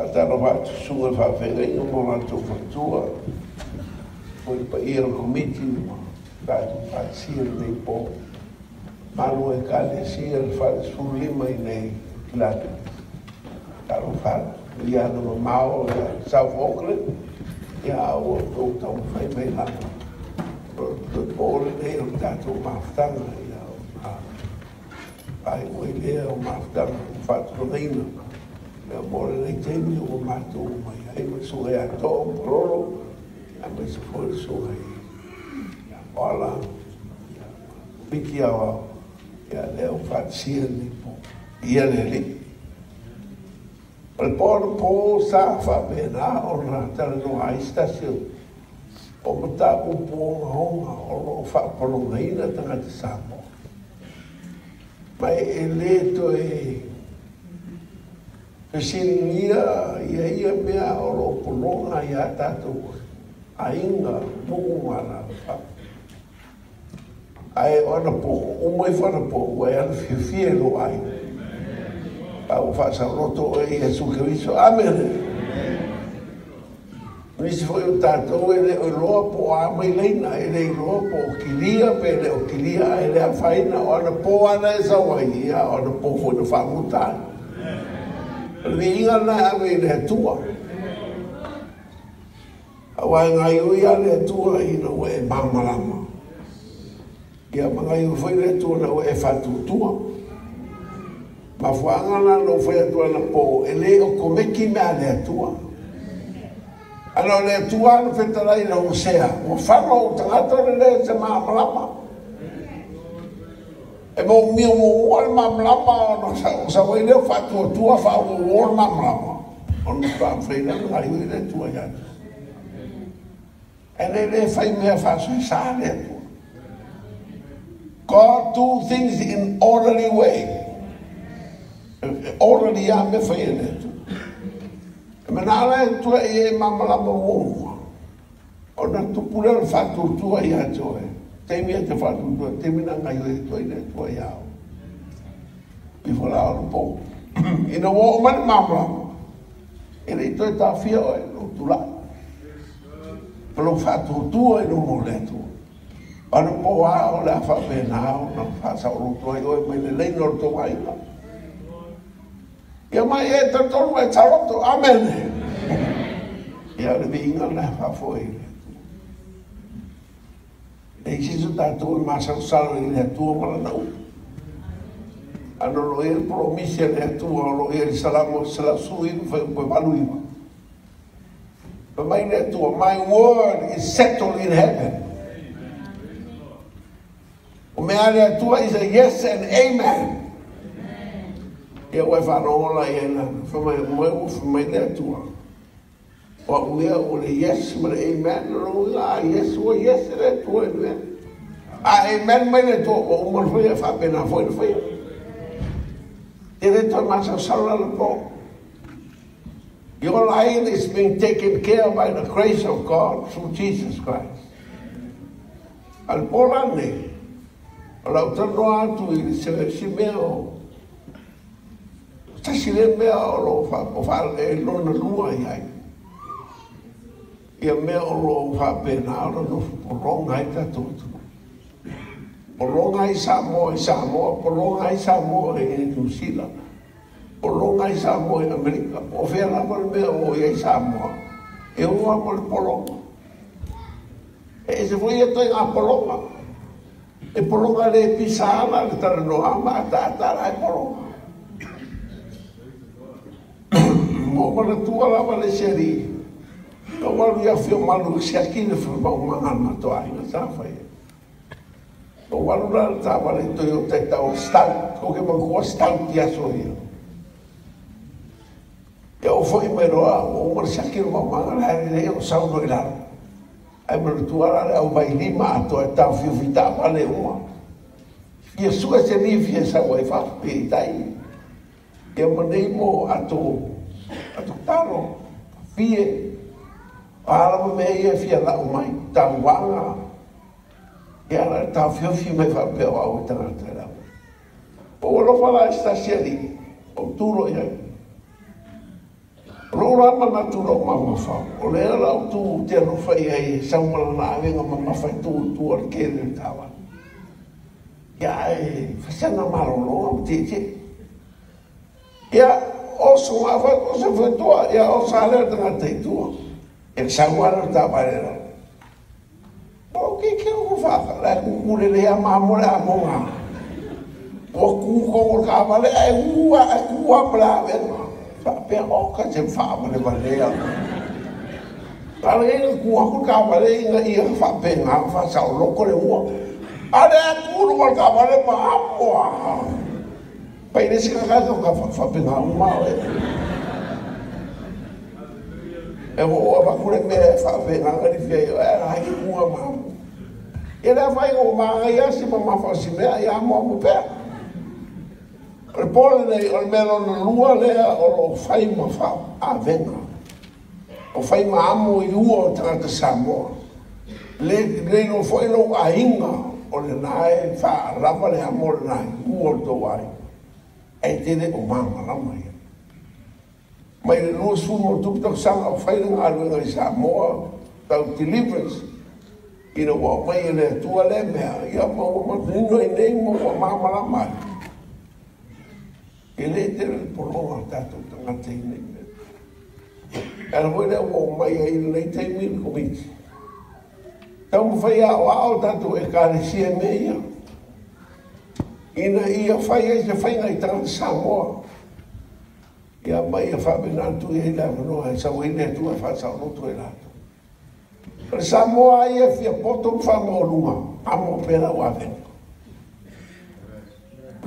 Faatalofa atu i susuga i faafeagaiga ma o latou faletua, foi le paia o le Komiti ua tatou faatasia i lenei po. Mamalu o Ekalesia i le Fale 15 i inei i Aukilani. Talofa atu, i ana mamao i South Auckland, ia a ua outou taumafai mai lava. O le po lenei o le tatou mafutaga, ia ona faaiu ai lea o mafutaga ua faatulagaina. Ia mo lenei taimi ua matou omai ai ma le susuga ia Too ma Lolo, aemaise foi le susuga ia Moala, ia Komiti Aoao, ia lea ua faatasia lenei po. Ia le Alii. O le po anapo sa faapena ona talanoa ai se tasi o mataupu ogaoga o lo o faapologaina tagata Samoa. Ma e le toe fesiligia ia mea o lo o pologa ia tatou aiga, nuu ma alaalafaga. Ae o anapo, uma ifo anapo, ua e alu fiafia i lou aiga. A ua faasaoloto oe i Iesu Keriso. Amene. O nisi foi o tatou e le o iloa po o a mai laina, e le iloa po o kilia pe le o kilia, ae le afaina, o anapo lava na e sau ai, ia o anapo foi na faamuta ai. O le viiga lena e ave i le Atua. Aua e gaioi lava le Atua ina ua e malamalama. Ia ma gaioi foi le Atua ina ua e faatuatua. Mafuaaga la na ou fai atu anapo, e le o komeki mea a le Atua. Ana o le Atua na fetalai i le Hosea, ua fano ou tagata o le le se malamalama. E moomia muamua le malamalama ona sau ai lea o faatuatua faauouo le malamalama. Ona faatoa mafai lea ona gaioi le Atua ia te. E le fai mea faasoesa le Atua. God do things in orderly way. Orderly a mea fai e le Atua. E manao le Atua i e malamalama muamua. Ona tupu lea o le faatuatua ia te oe. Taimi e te faatuatua, taimi na gaioi atu ai le Atua ia oe. Ifo la o le po. Ina ua oo mai le malamalama, e le i toe taofia oe lou tulai. O lou faatuatua i luma o le Atua. Anapo a o le a faapena ona faasaoloto ai oe mai le laina o le tou aiga. Ia mai e talitonu e saoloto. Amene. Ia o le viiga lena e faafoe i le Atua. E leai se isi o tatou e masalosalo i le Atua ma lana upu. Ana o lo o i ai le polomisi a le Atua o lo o i ai le Salamo 119 fuaiupu 89. Fai mai le Atua, my word is settled in heaven. O mea a le Atua is a yes and amen. Ia ua e faalogo la i ai la. Fai mai, moe ua fai mai le Atua. O au mea ua le yes ma le amen. O lona uiga a yes ua yes le Atua i le mea. A amen mai le Atua ua uma ona faia, faapena foi le faia. E le toe masalosalo la le po. Your life is being taken care by the grace of God through Jesus Christ. A le po la lenei, o le a ou talanoa atu i se mea o tasi lea mea o lo o e lona lua i ai. Ia mea o lo o faapena ona nofo pologa ai tatou atunuu. Pologa ai Samoa i Samoa, pologa ai Samoa i Niu Sila, pologa ai Samoa i Amerika. Po o fea lava le mea o i ai Samoa, e o lava ma le pologa. E ese foi ia ituaiga pologa. E pologa le pisa ana le talanoa ma ataata la e pologa. Ua ou manatua lava le isi alii, na ou alu i Afiomalu e siaki le faamaumaga a le matou aiga sa fai ai. Na ou alu la i le taavale Toyota e tau o le Stout, ou te manatua Stout i aso ia. Ia ou foi mai loa, ua uma le siaki o le maumaga, la e lelei ou sau loa i lalo. Ae manatua la le auvailima atoa e taofiofi taavale uma. Fia sue se lifi e sau ai fafo pe i tai. Ia ma nei mo ato, ato talo, fie, o a lava mea ia e fia lau mai, tauaga, ia la taofiofi mai faapea o au e tagata e lau. Ua ou alofa la i se tasi alii, ou tu loa i ai. O lou la manatu i lou mafaufau, o lea la ou tu ou te alofa i ai e sau ma lana avega mamafa e tu i tua o le kele o le taavale. Ia ae fai sana malologa ma tietie. Ia, oso ma fai oso fai tua, ia oso lea le tagata i tua. E sau lava lea o le taavale i lalo. O ke ke o fa la ku ku le le ma mo le amoga. Ua ku ko ka vale ai ua ai ku a pla ve. Fa pe o ka se fa ma le vale a. Pa le ku a ku ka vale ina ia fa pe nga fa sa o loko le ua. Ale a ku lu ka vale ma amoa. Pa ile se ka ka fa pe nga uma o. E o a ku le me fa pe nga ni fia e a ki ku a ma. E la fai o ma ia si ma ma fa si mea ia mo mo pe. O le pole nei o le mea lona lua lea o lo fai ma fa avega. O fai ma amo i ua o tagata Samoa. Le le no foi lo aiga o le nae fa lava le amo le nae ua o tau ai. E te le o mama lama ia. Mai le 20 tausaga o fai le galuega i Samoa tau deliverance. Ina ua mai e le Atua lea mea, ia ma ua manino ai nei ma ua malamalama ai. E le tele le pologa o tatou tagata i nei mea. E ala foi lea ua omai ai i lenei taimi le Komiti. Taumafai aoao tatou Ekalesia i mea ia. Ina ia fai ai se faiga i tagata Samoa. Ia ma ia faapena atu i ai le avanoa e sau ai le Atua e faasaoloto e latou. O le Samoa ai e fia poto ma faamaualuga, amo pea lau avega.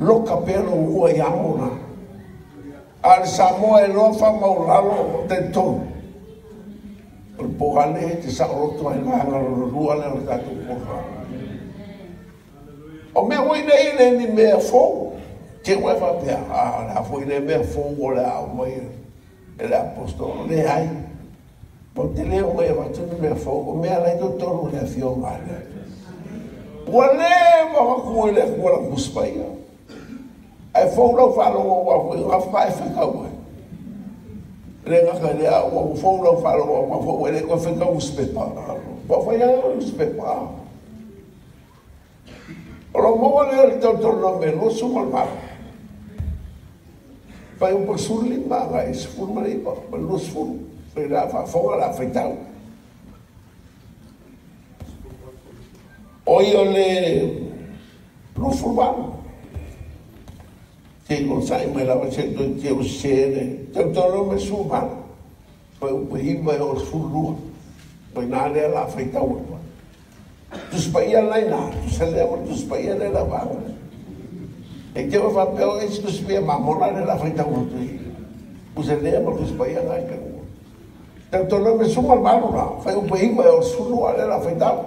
Loka pea lou ua i amo na. A le Samoa e loa faamaulalo o talitonu. O le pō ale e te saoloto ai vaega lona lua lea o le tatou polokalame. O mea foi nei e le ni mea fou. Te ua e faapea, a le a foi le mea fou o le a aumai e le apostolo. Leai. Ou te le o mai avatu ni mea fou, o mea la i totonu o le afioga a le Atua. Ua leva ona ku i le Atua lau Tusi Paia. Ae fou lau faalogo aua foi o gafa e faitau ai. E le gata i lea, ua fou lau faalogo aua foi ua le toe faitau newspaper. Ua fai lava newspaper. O lo maua lea le Teuteronomi 28. Fai upu 15 agai 19 ma le 20. Fai la faafofoga la faitau. O ia o le 28. Se i onosai mai lava se i toe teu sese le Teuteronomi 18. Fai upu 9 e oo i le 12. O i ina lea la faitau atu ai. Tusi Paia lena i ina, tusa lea ma le Tusi Paia lea la vaega lea. E te ua faapea o isi Tusi Paia mamona lea la faitau atu i tusa lea ma le Tusi Paia na i te ua. Teuteronomi 18 la, fai upu 9 e oo i le 12 lea la faitau.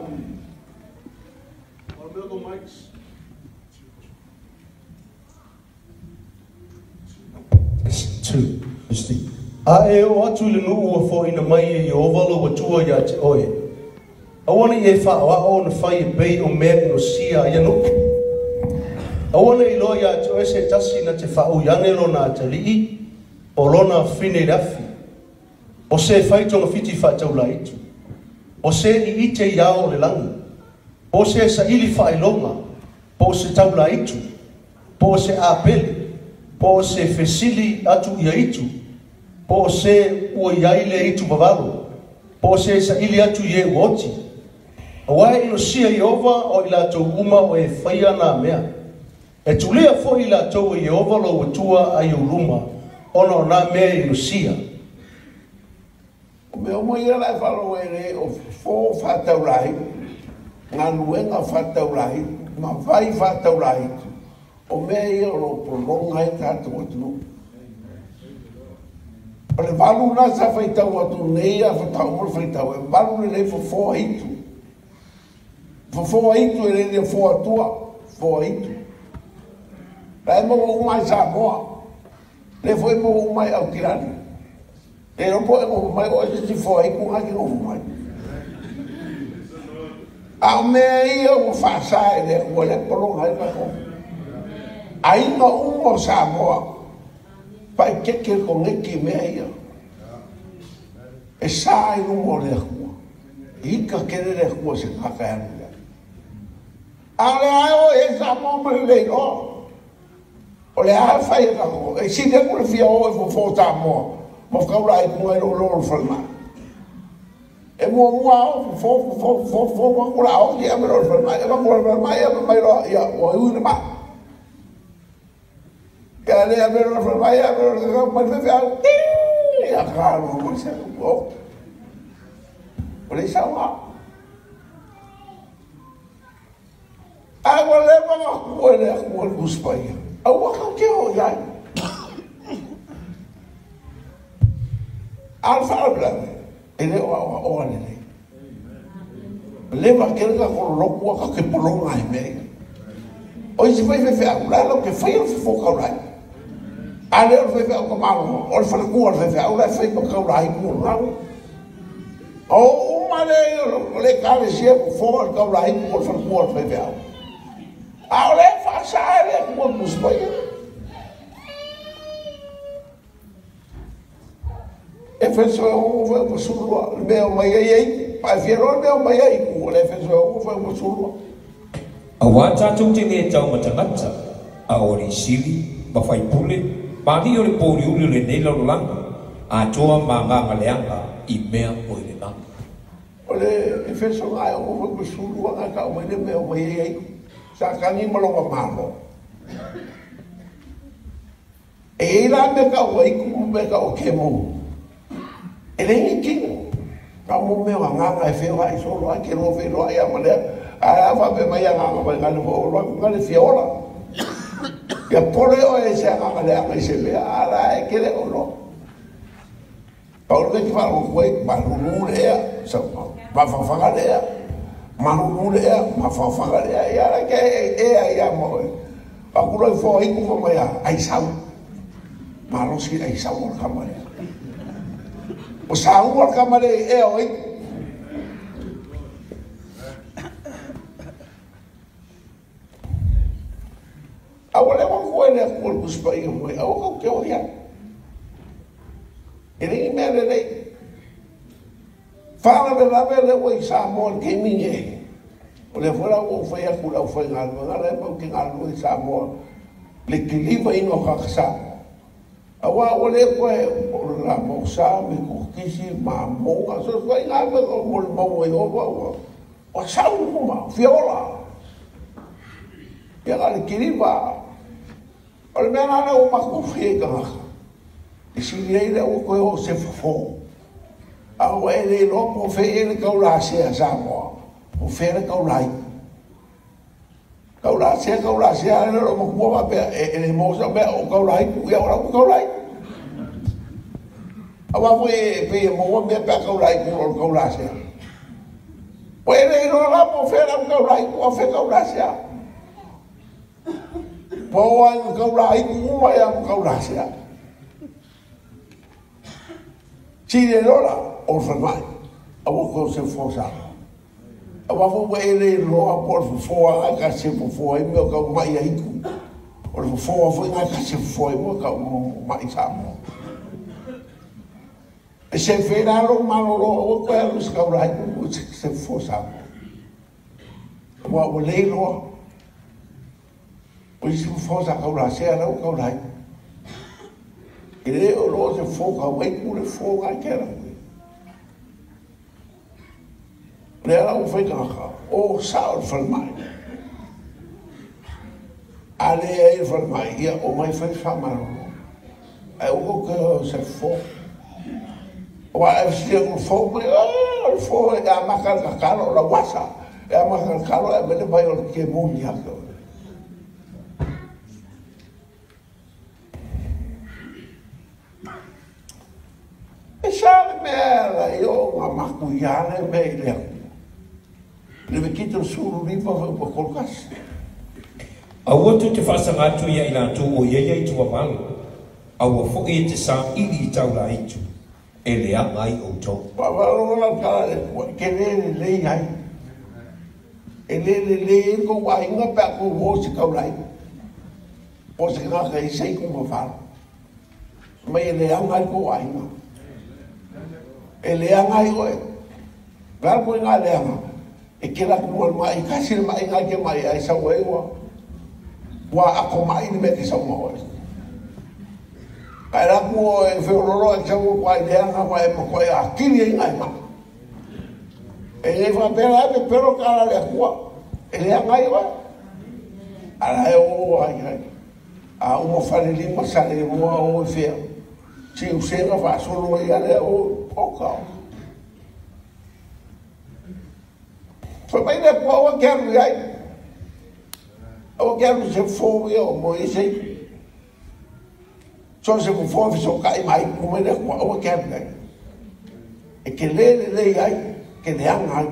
A e oo atu i le nuu ua foaina mai e Ieova lou Atua iā te oe, aua ne i e faaoao ona fai e pei o mea inosia a ia nuu. Aua ne i iloa iā te oe se tasi na te faaui ane lona atalii po o lona afafine i le afi, o se e fai togafiti faataulaitu, o se i ite i ao o le lagi, po o se e saili faailoga, po o se taulaitu, po o se apele, po o se fesili atu ia itu, po o se ua i ai le itu vavalo, po o se e saili atu i e ua oti. Aua e inosia Ieova o i latou uma o e faia nā mea. E tulia foi i latou e Ieova lou Atua ai ou luma, ona o nā mea e inosia. O mea uma ia la e faalogo ai nei o fofo faataulahitu, galuega faataulahitu, ma vai faataulahitu, o mea ia o lo o pologa ai tatou atunuu. O le valu lena sa faitau atu nei a faatoa uma le faitau, e valu lelei fofo a itu. Fofo a itu e le ni fofo atua, fofo a itu. La e maua uma ai Samoa, lea foi e maua uma ai Aukilani. E iloa po o e nofo mai o ai se isi foa itu na e te nofo mai. A o mea ia ua faasa e le Atua lea e pologa ai tatou. Aiga uma o Samoa, paikeke le koneti i mea ia. E sa i luma o le Atua. Ika kele le Atua se kaka e alu ia. A o le a o e sa mo ma le leiloa. O le a fai e kako. E sili aku le fia o e fofo Samoa. Ma whakaura ai kunga i lo lo whalma. E mua mua o fofo fofo fofo fofo kula o ki ame lo whalma. E makula whalma e ame mai loa ia o e ui ma. Ia le ame lo whalma e ame lo whalma mai whewhe au. Ia ka lo mo se o. O le sau a. A ua le manga kua le akua le kuspaia. A ua kau te o iai. A le whaalavelave, e le o a o ale nei. Le ma kere ka koro loku a ka ke polonga e mea. O isi fai whewhe au, la lau ke whai o fofo kau lai. A le o le whewhe au ka malo, o le whanakua le whewhe au, la whai ma kau lai ku ngau. O uma le o le kale sia fofo le kau lai ku o le whanakua le whewhe au. A o le whaasa e le kua kuspaia. E whenso e hongo whai masulua, le mea o mai ai ai, pa e whiaroa le mea o mai ai ku, le whenso e hongo whai masulua. Aua tātou te le tau matangata, a o le sili, ma whaipule, ma li o le pōriuli o le nei lalolanga, a toa ma nganga leanga i mea o i le langa. O le e whenso ngai o whai masulua ngā ka o mai le mea o mai ai ai, sa kangi malonga malo. E eila me ka o ai ku me ka o ke mo. E le ni kino. Ka mo me wa nganga e wheo ai solo ai ke roa wheo ai a malea. A a whape mai a nganga mai ngale who roa ngale whiola. Ia pole o e se nganga le anga i se mea a la e kere o no. Paolo ke te whaaro koe, maruru le ea, mawhawhanga le ea, maruru le ea, mawhawhanga le ea, ia la ke e ea ia mo e. Pakura i whoa iku wha mai a ai sau. Malosi ai sau o le kamare. O sau o le kamare e ea o iku. A ua lewa koe le aku o le kuspa ia moe, a ua kau ke o ia. E lengi mea le lei. Whaala le lawe le ua i Samoa le gaming e. O le fuera ua whai aku lau whai ngā lua, ngā le mau ki ngā lua i Samoa. Le kiliva ino kaka Samoa. A wā ua le koe o la mosa, me kukisi, ma monga, so whai ngā mea o mo le maua i owa ua. O sau kuma, fiola. Ia ngā le kiliva. O le mea nāna o makufi e kangaka. E sili ai le ua koe o se fofo. A ua e le loa po fe e le kau la sea Samoa. O fe le kau lai. Kau la sea, le lo makua wapea, e le mosa mea o kau lai, ia ora o kau lai. A wā fwe e pe e moa mea pea kau lai ku o kau la sea. O e le iroa la po fe la kau lai ku o fe kau la sea. Po ai kau lai ku uma e au kau la sea. Sile lola o whanai, a wako o se fo sa. A wafo wa e le loa po o fofoa ai ka se fofoa i mea kau mai a iku. O le fofoa foi ngai ka se fofoa i mea kau mai Samoa. E se whera lo maloro o koe alu se kau rai ku se fofoa Samoa. Wa ua le loa. O isi fofoa sa kau la sea lau kau rai. E le o loa se fofoa kau ai ku le fofoa ngai kera. Le ala o whai kaka, o sa o le whalmai. A le ai le whalmai, ia o mai whai whamaroro. Ai o koke o se fo. O a e whisia ko fo mai, o le fo e a maka le kakalo, o la wasa. E a maka le kakalo, e mele mai o le ke moni ake. E sa le mea la i o ngā maku i ale mea i le aku. Le me kito suru ripa whai upa kolokasi. Aua tu te whaasanga atu ia i lātou o ia ia i tua malo. Aua fo'i e te sā ili i tau la itu. E le anga ai o tau. Wawalo la ka le ke le le le ai. E le le le e ko wa inga pa ko wo se kau lai. Po se ka ka i sei ko mawhalo. Mai e le anga ai ko wa inga. E leaga ai oe. La mo ngā leaga. E ke la ku mai kasi le mai ngai ke mai ai sa ua ua ako mai ni me ke sa mo. Kai la ku e fe lolo e sa ua leaga wa e mo ko a kiri ngai ma. E le fa pera e pero kala le ku e leaga ai oe. Ala e o ai ai. A uma fale lima sa le mo o fea. Si u senga fa solo ia le o o ka. Foi mai le kua ua kealu iai. Ua kealu se fofo ia o mo ese. So se fofo fi so kai mai ku mai le kua ua kealu iai. E ke le le iai, ke le anga ai.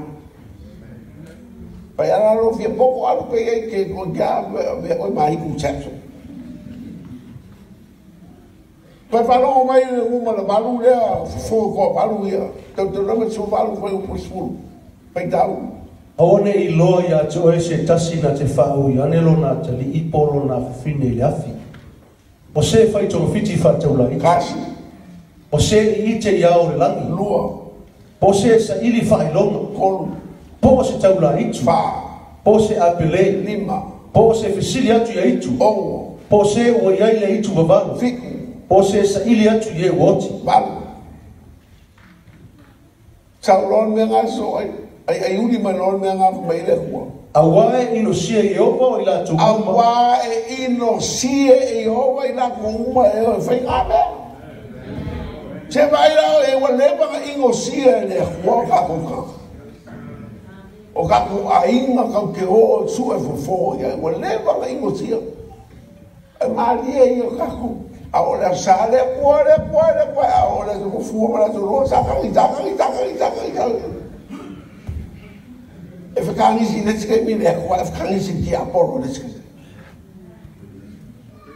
Pai ala lo fia poko alu pe iai ke ko kia me oi mai ku chaso. Pai whalongo mai le uma le valu lea, fofo ko valu ia. Tau te lama su valu fai upu sfulu. Pai tau. Aua ne i loa ia te oe se tasi na te whaau i ane lo na te li ipo lo na fafine i le afi. O se whai tongawhiti whaataula i. Kasi. O se i ite i ao le langi. Lua. Po se sa ili whailonga. Kolu. Po se taula itu. Wha. Po se apele. Lima. Po se fisili atu ia itu. Ongo. Po se ua iai le itu vavalu. Fiku. Po se sa ili atu i e uoti. Valu. Sau loa mea ngā so ai. Ai ai uri mai loa mea ngā mai le hua. Aua e inosia i Ieova i latou uma. Aua e inosia i Ieova i latou uma e o whai ngā mea. Se vai rao e ua leva nga inosia e le hua o kako ka. O kako ainga kau ke o su e fofo ia. Ua leva nga inosia. E malie i o kako. A o le sa le kua le kua le kua. A o le fua ma la roa sa kangi kangi kangi kangi kangi. E whakangisi le tike mi le kua, e whakangisi ki Apollo le tike.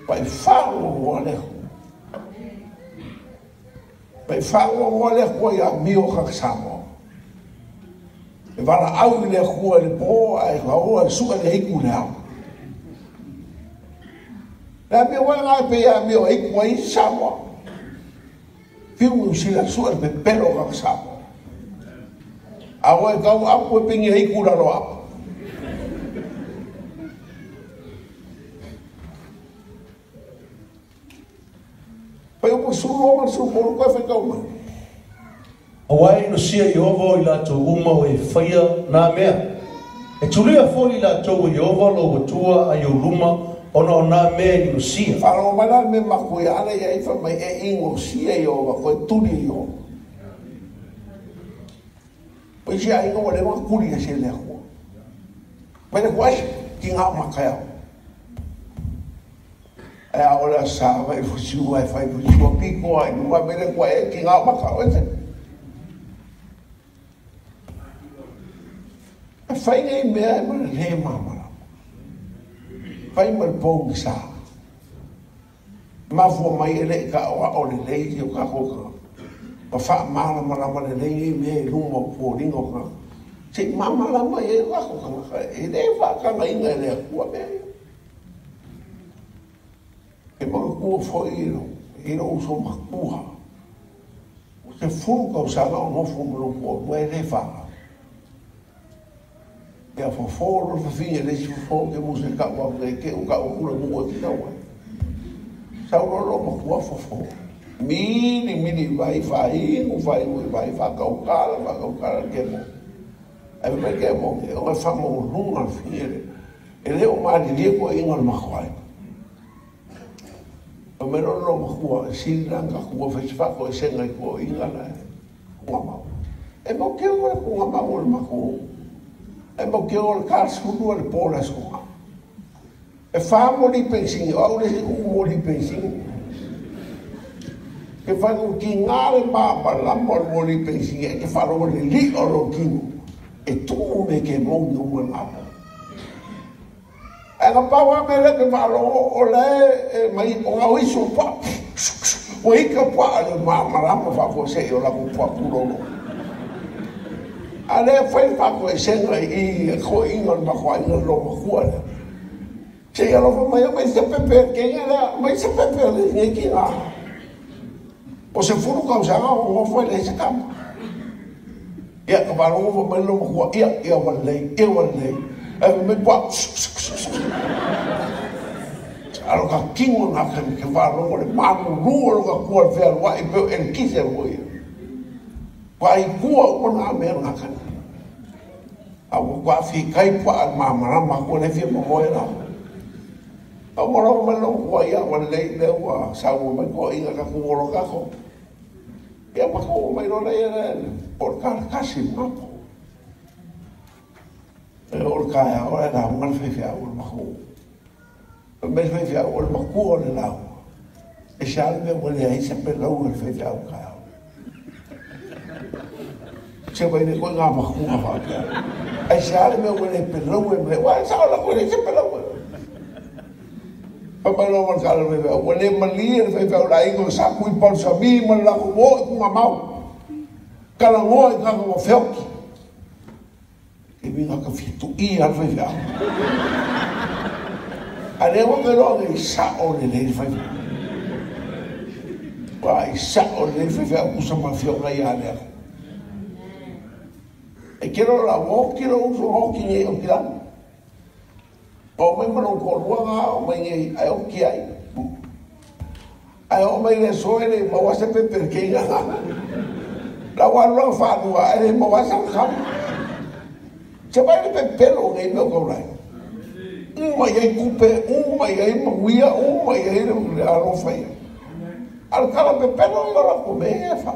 Pai whango le kua. Pai whango le kua ia mio kakasamoa. E wala au i le kua le po, ai haoa e sua le hiku le au. Le mio wai ngai pe ia mio hiku ai Samoa. Whiu sila sua le pepelo kakasamoa. A oe kau apu e pingi hei kura roa apu. Pai upu suru o man suru molu koe whai kau mai. Aua e inosia Ieova i latou uma o e whaia nā mea. E tulia foi i latou o Ieova lo watua ai o luma ona o nā mea inosia. Whalo mai la me maku ia ana ia iwha mai e inosia Ieova koe tuli Ieova. O isi a inga wa lewa kuri e se lea kua. Mai le kua ki ngā makaya. E a ola sa vai fusiua e whai fusiua piko ai nunga me le kua e ki ngā maka o ete. E whai nei mea e mana le mamara. Whai ma le pongi sa. Mafua mai e le ka oa o le lei o ka koka. Ma wha mana marama le lei mea e luma o pōringa o ka. Se mama lama e lako kanga e le whakanga inga e lea kua mea ia. E maka kua foi i lo uso makua. O te furu kau sanga o nofo melo kua mua e le whaka. Ia fofo lo whawhinga le si fofo ke muse ka ua ke ke u ka ua kura mua ki tau ai. Sau lo lo makua fofo. Mini mini vai whai ingu whai ui vai whakaukala ke mo. Ai mai ke mo ke o wha mo lunga whire. E leo maari lia koe inga le makuai. O me rolo lo makua, siri ranga kua whaiswhako e senga i kua inga la e kunga mau. E mau ke o le kunga mau o le maku. E mau ke o le kāsunu le pōla skunga. E wha moli pensingi, o au le si u moli pensingi. Ke whanau ki ngā le māma lama o le moli pensingi, e ke whanau le li o lo kinu. E tū me ke mongi uma ngā. E ngā pāwa me le ke whanau o le mai o ngā uisu pa. O hika pua le māma lama whako se i o laku pua purolo. A le whai whako e senga i ko inga le makua inga lo makua le. Se i alofa mai o mai se pepe ke inga lea, mai se pepe le nge ki ngā. O se furu kau sanga o ngofo le se kama. Ia ka faalogo fai mai lou makua, ia, ia ua lelei, ia ua lelei. Ae fai mai puaa, A o ka kino na ka ke faalogo le malulu o lo ka kua le fealuai pe o elekise foi ia. Ua ai kua uma na mea na ka. A ua kua fi kai puaa mamalama ko le fia momoe la. A ua lava mai lou kua ia ua lelei lea ua saunoa mai toaiga ka ku olo kako. Ia ma ko mai loa ia le o le kasi mapo. E o le kaea o le lauga le faifeau o le makua. O le mea faifeau o le makua o le lauga. E se a le mea ua leai se pelau o le faifeau kaea. Se mai le koe ngā makua faapea. Ai se a le mea ua le pelau e mai. Ua sao la koe le se pelau e. Pa mai loa ma le kala le faifeau. Ua le malie le faifeau la ingo sa kui pau sami ma le lako mo i kunga mau. Kala ngoa i kaka wa feoki. E minga ka fitu i al faifeau. A le wa ke loa ngai sa o le le faifeau. Ua i sa o le le faifeau kusa ma fioga i a lea. E kero la wo kilo uso hoki nei o kilani. O mai ma lou toalua ga o mai nei ai o ki ai. Ai o mai le soe le maua se pepe ke ina ga. La wa lo fa lua ai le maua sa kam. Se mai le pepelo nei me o lai. Uma i ai kupe, uma i ai maguia, uma i ai le alofa ia. Al kala pepelo i ora ko me e fa.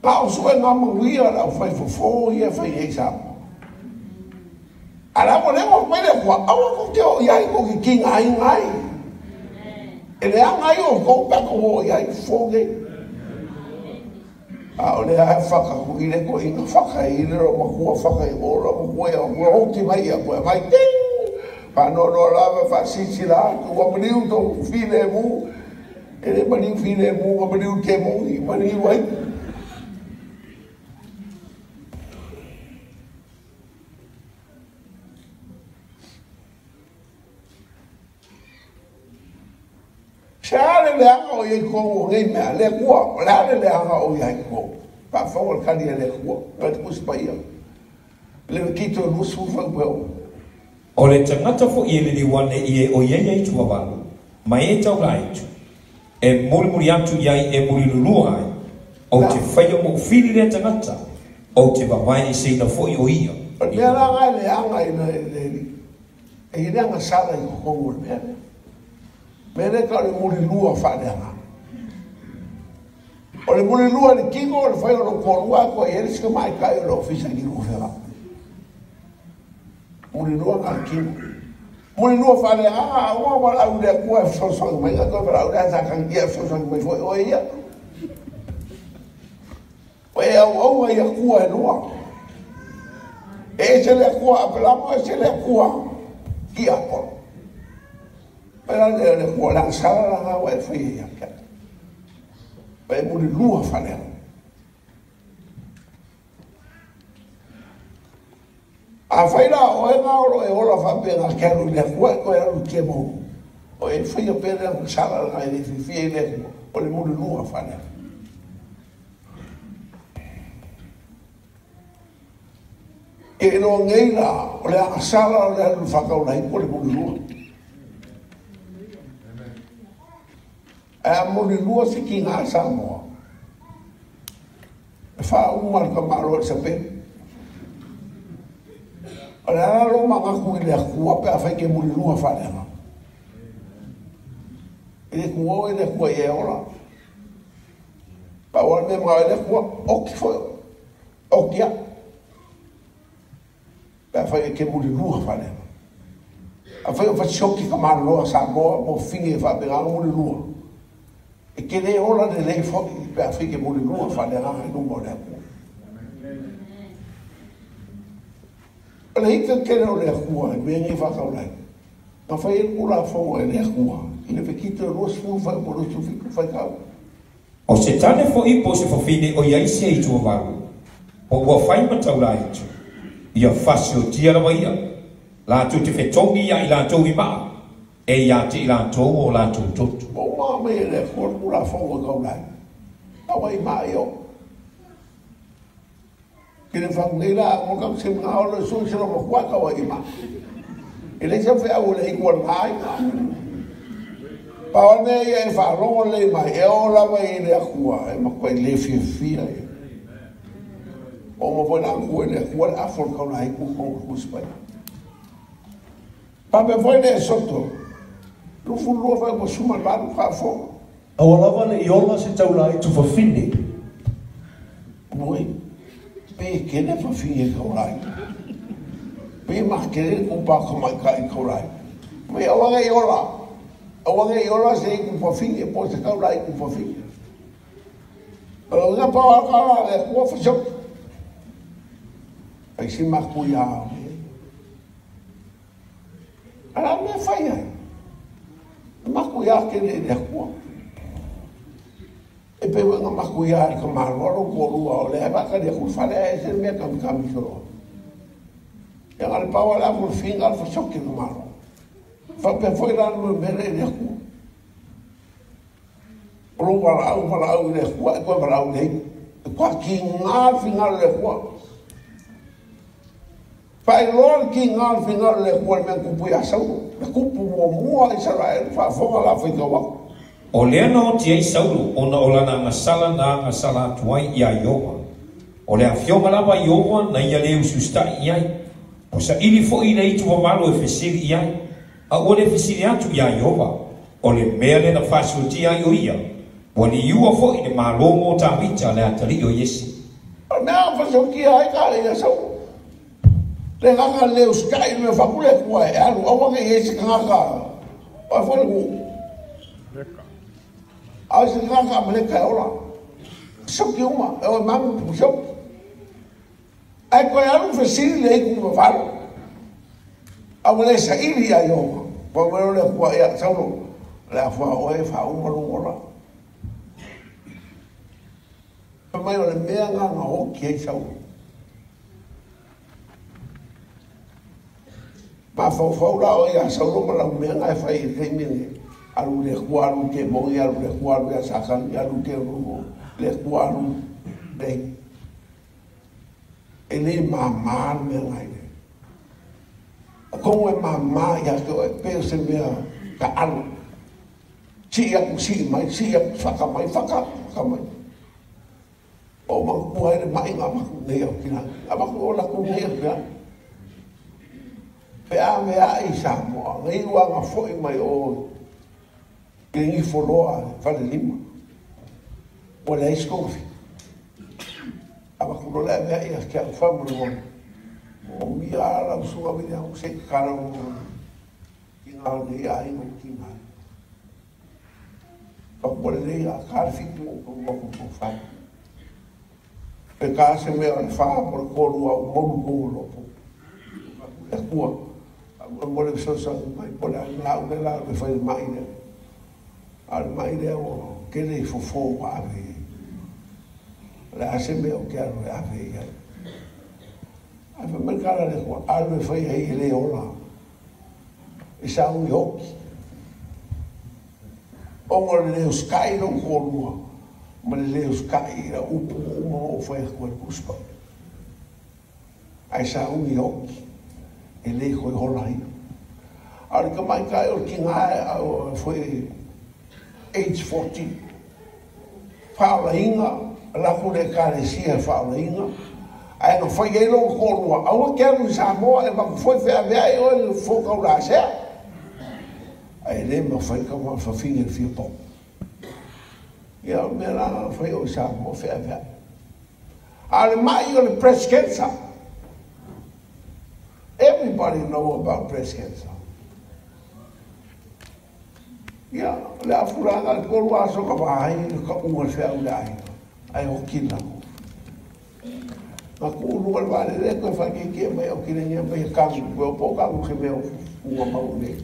La o sue ngā maguia la o fai fofo ia fai ei sa. A la mo le mo mai le kua, awa ko te o iai ko ki ki ngai ngai. E le anga i o kou pa ko o iai fo nei. A o le a whaka ku i le ko inga whaka i le ro makua whaka i o ro makua ia kua hoki mai ia kua mai ting. Pa no no lava fa sisi la tu wa maniu to file mu. E le maniu file mu wa maniu te mu i maniu ai. Se a le leaga o iai kou o nei mea, le kua, o le a le leaga o iai kou. Whaafau le kani a le kua, ngai te kusi paia. Le kito e lusu whau peo. O le tangata fo i le liwane i e o iai ai tuavalu, ma e tau la itu, e mulimuli atu iai e mulilulua ai, o te whaia mo fili le tangata, o te vavai i seina fo i o ia. O le mea la ngai le anga i le, e i le anga sala i kokongu le mea. Mele ka o le mulilua whaaleanga. O le mulilua le kingo o le whai o lo kōrua ko e ere sika mai kai o le ofisa ki ruwhera. Mulilua ngā kingo. Mulilua whaaleanga, a ua wala au lea kua e whasosang mai, a koe wala au lea tākangia e whasosang mai foi o e ia. O e au au ai a kua e noa. E ese lea kua a pelamo, ese lea kua ki apolo. Pera le le kua lang sala la ngā wa e whai ia kia. Pa e mulilua whaaleanga. A whai la o e ngā oro e ola whapea ngā kia ru lea kua e koe aru kia mō. O e whai a pere ang sala la ngā e le whiwhia i lea kua. O le mulilua whaaleanga. E loa ngei la, o le anga sala o le alu whakau lai ko le mulilua. A mulilua se ki ngā Samoa. E wha uma le kamaro e sape. O le ala lo mangaku i le akua pe a whai ke mulilua whaaleanga. E le kua o e le kua i e ora. Pa o le mea e le kua, oki foi, oki a. Pe a whai ke mulilua whaaleanga. A whai o whasioki ka maraloa Samoa mo finge e whaapenganga mulilua. E ke le ola le lei foi pe a whai ke mulilua whaaleanga i luma o le akua. O le hika kere o le akua, e mea ngai whakau lai. Nga whai e kura whango e le akua. I le whekito e 25 whai po 27 whai kau. O se tane fo i po se fofine o iai se i tuavalu. O ua whai matau la itu. Ia fasi o tia lawa ia. Lātou te whetongi ia i lātou i maa. E ia te i lātou o lātou toto. O maa mea e le akua kura whango e kau lai. Ka wai maa i o. Ke le whangu la, mo ka se mga olo su se lo mo ka wa ima. E le se fe au le i kwa ngai. Pa o ne e whalongo le mai, e o lava i le akua, e makua i le fia fia e. O mo foi na kua le akua le afo le kauna haiku konga kuspai. Pa me foi le soto, lufu lua fai mo suma lalu ka fo. Aua lava ne i ola se taulai tufafine. Moi, pe kene fafine kaulai. Pe ma kene kupa ka mai ka i kaulai. Me aua ngai ola. Aua ngai ola se i kufafine, po se kaulai kufafine. Alo nga pa wa ka la le kua fasok. Ai si maku ia o. Ala me fai ai. Maku ia kene le kua. E pe wenga maku ia i ka maroro ko lua o le eva ka le ku fale e se mea kami kami solo. Ia ngale pawa la ku finga al fasok ke maro. Fa pe foi la no mere le ku. Olo wala au wala au le kua e koe wala au le kua ki ngā finga le kua. Pai loa ki ngā finga le kua le mea kupu ia Saulo. Le kupu mua mua Israel whaafonga la whika wako. O lea na oti ai Saulo ona o lana agasala na agasala atu ai iā Ioga. O le afioga lava Ioga na ia le ususitaʻi i ai. O saʻili foʻi le itu vavalo e fesili i ai. A ua le fesili atu iā Ioga. O le mea le na faasuatia ai o ia. Ua liua foʻi le mālō mo Tavita le atalii o Iese. O le mea fasokia ai ka le ia Saulo. Le ngaka le usitai le whakule kua e alu aua nge i se ngaka. O fo le ku. A se ngaka ma le kai ola. Soki uma, e o mamu pu soki. Ai koe alu fesili le iku mawalo. A ua le saili ia Ioga. Pa meo le kua ia Saulo. Le afua oe wha uma lungola. Pa mai o le mea ngā ngā hoki ai Saulo. Ma whau la o ia Saulo ma lau mea ngai whai i teimene. Alu le kua alu ke mongi, alu le kua alu ia sakani, alu ke rungo, le kua alu le. E le māmā mea ngai le. A kongo e māmā ia ke oe peo se mea ka alu. Si aku si mai, si aku whaka mai, whaka, whaka mai. O mangkua ele mai ngā maku nei au kina. A maku o laku nei au kina. Pe a mea i Samoa, ngai ua ngā foi mai o ke ngifo loa whale lima. O le aiskofi. A maku lo lea mea ia kia au whamu le mona. O mia ala usunga mini au se kara o ki ngā nei a ingo ki ngā. Whakupole nei a kāre fitu o ka waku tō whai. Pe kā se mea o le wha po le kōrua o molu kongo lopo. Le kua. Mo le sosa mai po le la u le la le whai mai le. A le mai le o kele i fofo wa ave. Le ase mea o ke alu e ave i ai. A wha mai kara le kua alu e whai hei e le ola. E sa ui hoki. Ongo le leo skai lo kōrua. Ma le leo skai i la upu uma o whai akua le kuspa. Ai sa ui hoki. E le koe hola hi. A le ka mai kai o ki ngā o foi age 14. Whaola inga, laku le kāresia whaola inga. Ai no whai e lo kōrua. Aua ke alu i Samoa e maku foi whea mea e oe le fōkau la sea. Ai le ma whai ka ma whawhinga le whia pau. Ia mea la whai o i Samoa whea mea. A le mai o le breast cancer. Everybody know about breast cancer. Ia, le afuranga le kolu aso ka wahai le ka unga le whiau le aina. Ai hoki nako. Nga ku ulu le wale le koe whai ke mai o kire nia mai kangu. Koe o po kangu ke mea unga mau nei.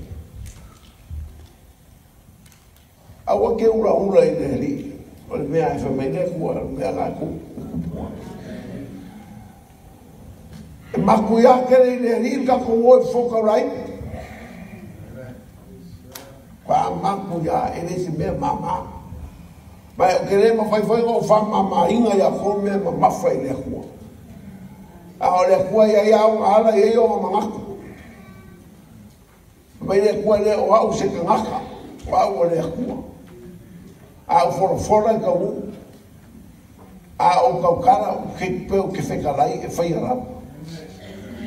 Aua ke ura ura i le li. O le mea e whamai le kua, le mea ngā ku. E maku ia kere i le li ka ko oi whokau rai. Kwa maku ia e le se mea māmā. Mai o kere ma whai whai ngō wha māmā inga ia ko mea ma mawha i le kua. O le Atua ia ia o ala ia o manatu. Mai le Atua le o au se tagata, o au o le Atua. A o folafola i taunuu, a o tautala o ke pe o ke fetalai e faia lava.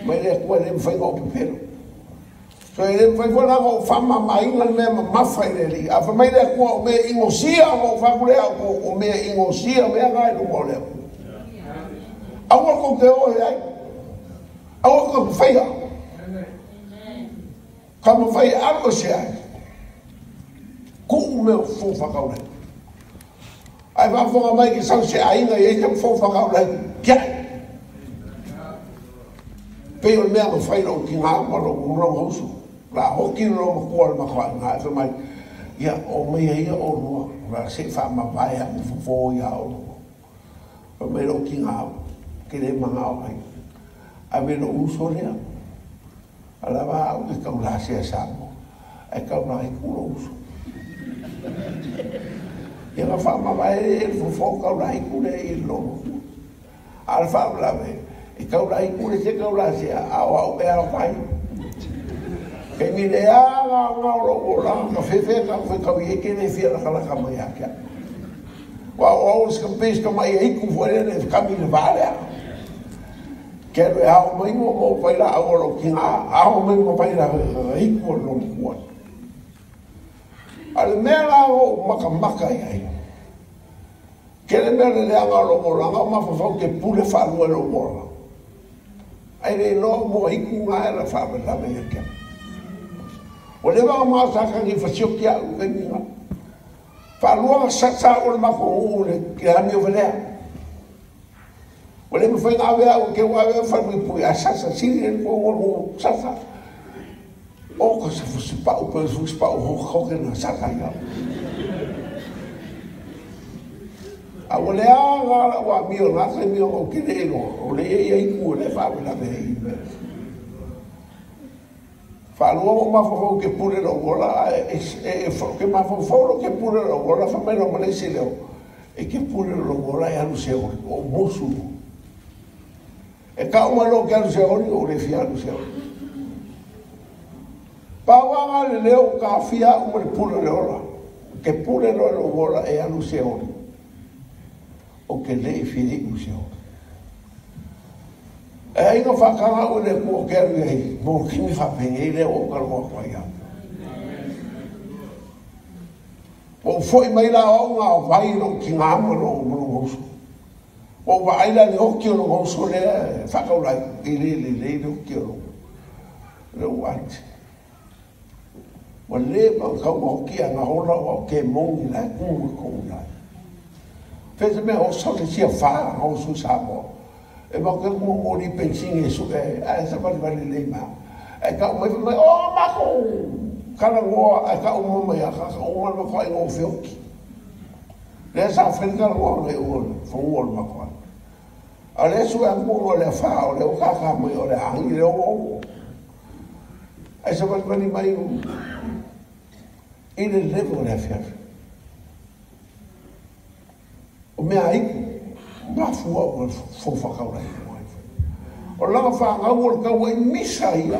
Mai le Atua le mafai ona ou pepelo. So e le mafai foi la ona ou faamamaina le mea mamafa i le Alii. A fai mai le Atua o mea inosia, ona ou fai atu lea o mea inosia mea na i luma o le Atua. Aua tou te o e ai. Aua tou te faia. Ka mafai e alo e se ai. Tuu mea o fofo faataulai. Ae faafofoga mai ke sau se aiga i ai se fofo faataulai. Tiai. Pei o le mea na fai lou tina ma lou gausu. La hoki lo matua le matua e fai mai. Ia o mai ia o lua. La se faamavae au fofo ia o lua. Fai mai lou tina ke le mangao ai. Ave lou uso lea. Alava au ke kau la sea Samoa. Ai kau la i kulo uso. Ia nga faamavae e le fofo kau la i kule i lo matua. A le faalavelave, e kau la i kule se kau la sea, a o au e ao mai. Kei mi le a ngā ngā o lou o la, ka whewhe ka whe kau i eke le fia laka laka mai a kia. Wa o au ska pes ka mai e iku fo le le kami le vale a. Ke alu e ao mai mo mo pai la au o lou kinga, ao mai mo pai la iku o lou makua. A le mea la o makamaka i ai. Ke le mea le leaga o lou olaga o mafafau ke pule whaalua lou olaga. Ai le loa mo iku ngā e la whaavelave ia kia. O le waa maa sa kangi whasioki au kei minga. Whaalua nga sasa o le mako o le ke ami o velea. O le mawhai ngā wea o ke wā wea whanui pui a sasa siri e ko o sasa. O ka se fusipau pe fusipau ho hoke na sasa ia. A o le a ngā la wā mio ngā kai mio o ke le ero. O le ia iku o le whaavelave i mea. Whaalua o mafafau ke pule lo ola, ke mafafau lo ke pule lo ola, whamai lo malesi leo, e ke pule lo ola e alu se ori, o mosu. E ka uma lo ke alu se ori, o le fia alu se ori. Pāwanga le leo ka fia uma le pule le ola, ke pule lo lo ola e alu se ori, o ke le i whiri u se ori. E ainga whakanga o le kua ke aru ei, mō kimi whapengei le o kaloa koa ia. O foi mai la o ngā vai lo ki ngā ama lo o lo gauso. O wa aila le hoki o lo gauso le whakaulai, i le le le le hoki o lo. Le o ati. Wa le ma kau hoki a ngā hola o ke mongi lai kunga kou lai. Fese mea o sa te sia wha ngā o su Samoa. E ma ke mo mo ni pensing e su e a sa vale vale le ma. E ka mai mai o mako. Kala ngoa e ka o mai a ka o ma ko ai o fioki. Le sa fen ka ngoa le o fo o ma ko. A le su a mo le fa o le o ka ka mai o le angi le o. E sa vale vale mai i le levo le fia. O mea ai mafua o fo whakaulai. O langa whangau o le kaua i misa ia.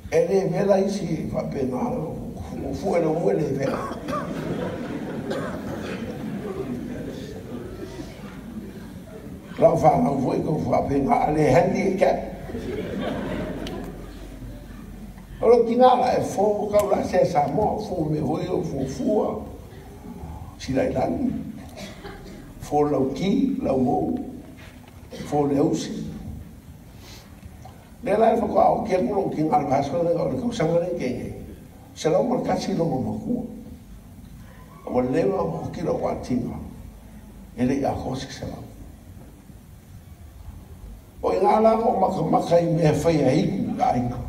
E le vela isi whapena, o fue le ue le vela. Langa whangau fue kau whapena, a le handi e kia. O lo kinga la e fo kaula se Samoa, fo me hoi o fo fua. Sila ilangi. Fo lau ki, lau mou, fo le ausi. Le la e whakua o kia kula o ki ngā vāsua le o le kausanga le kenge. Se lau markasi lo mamakua. O lewa o ki lau atinga. E le i a kosi se lau. O i ngā langa o makamaka i mea whai a iku ka ainga.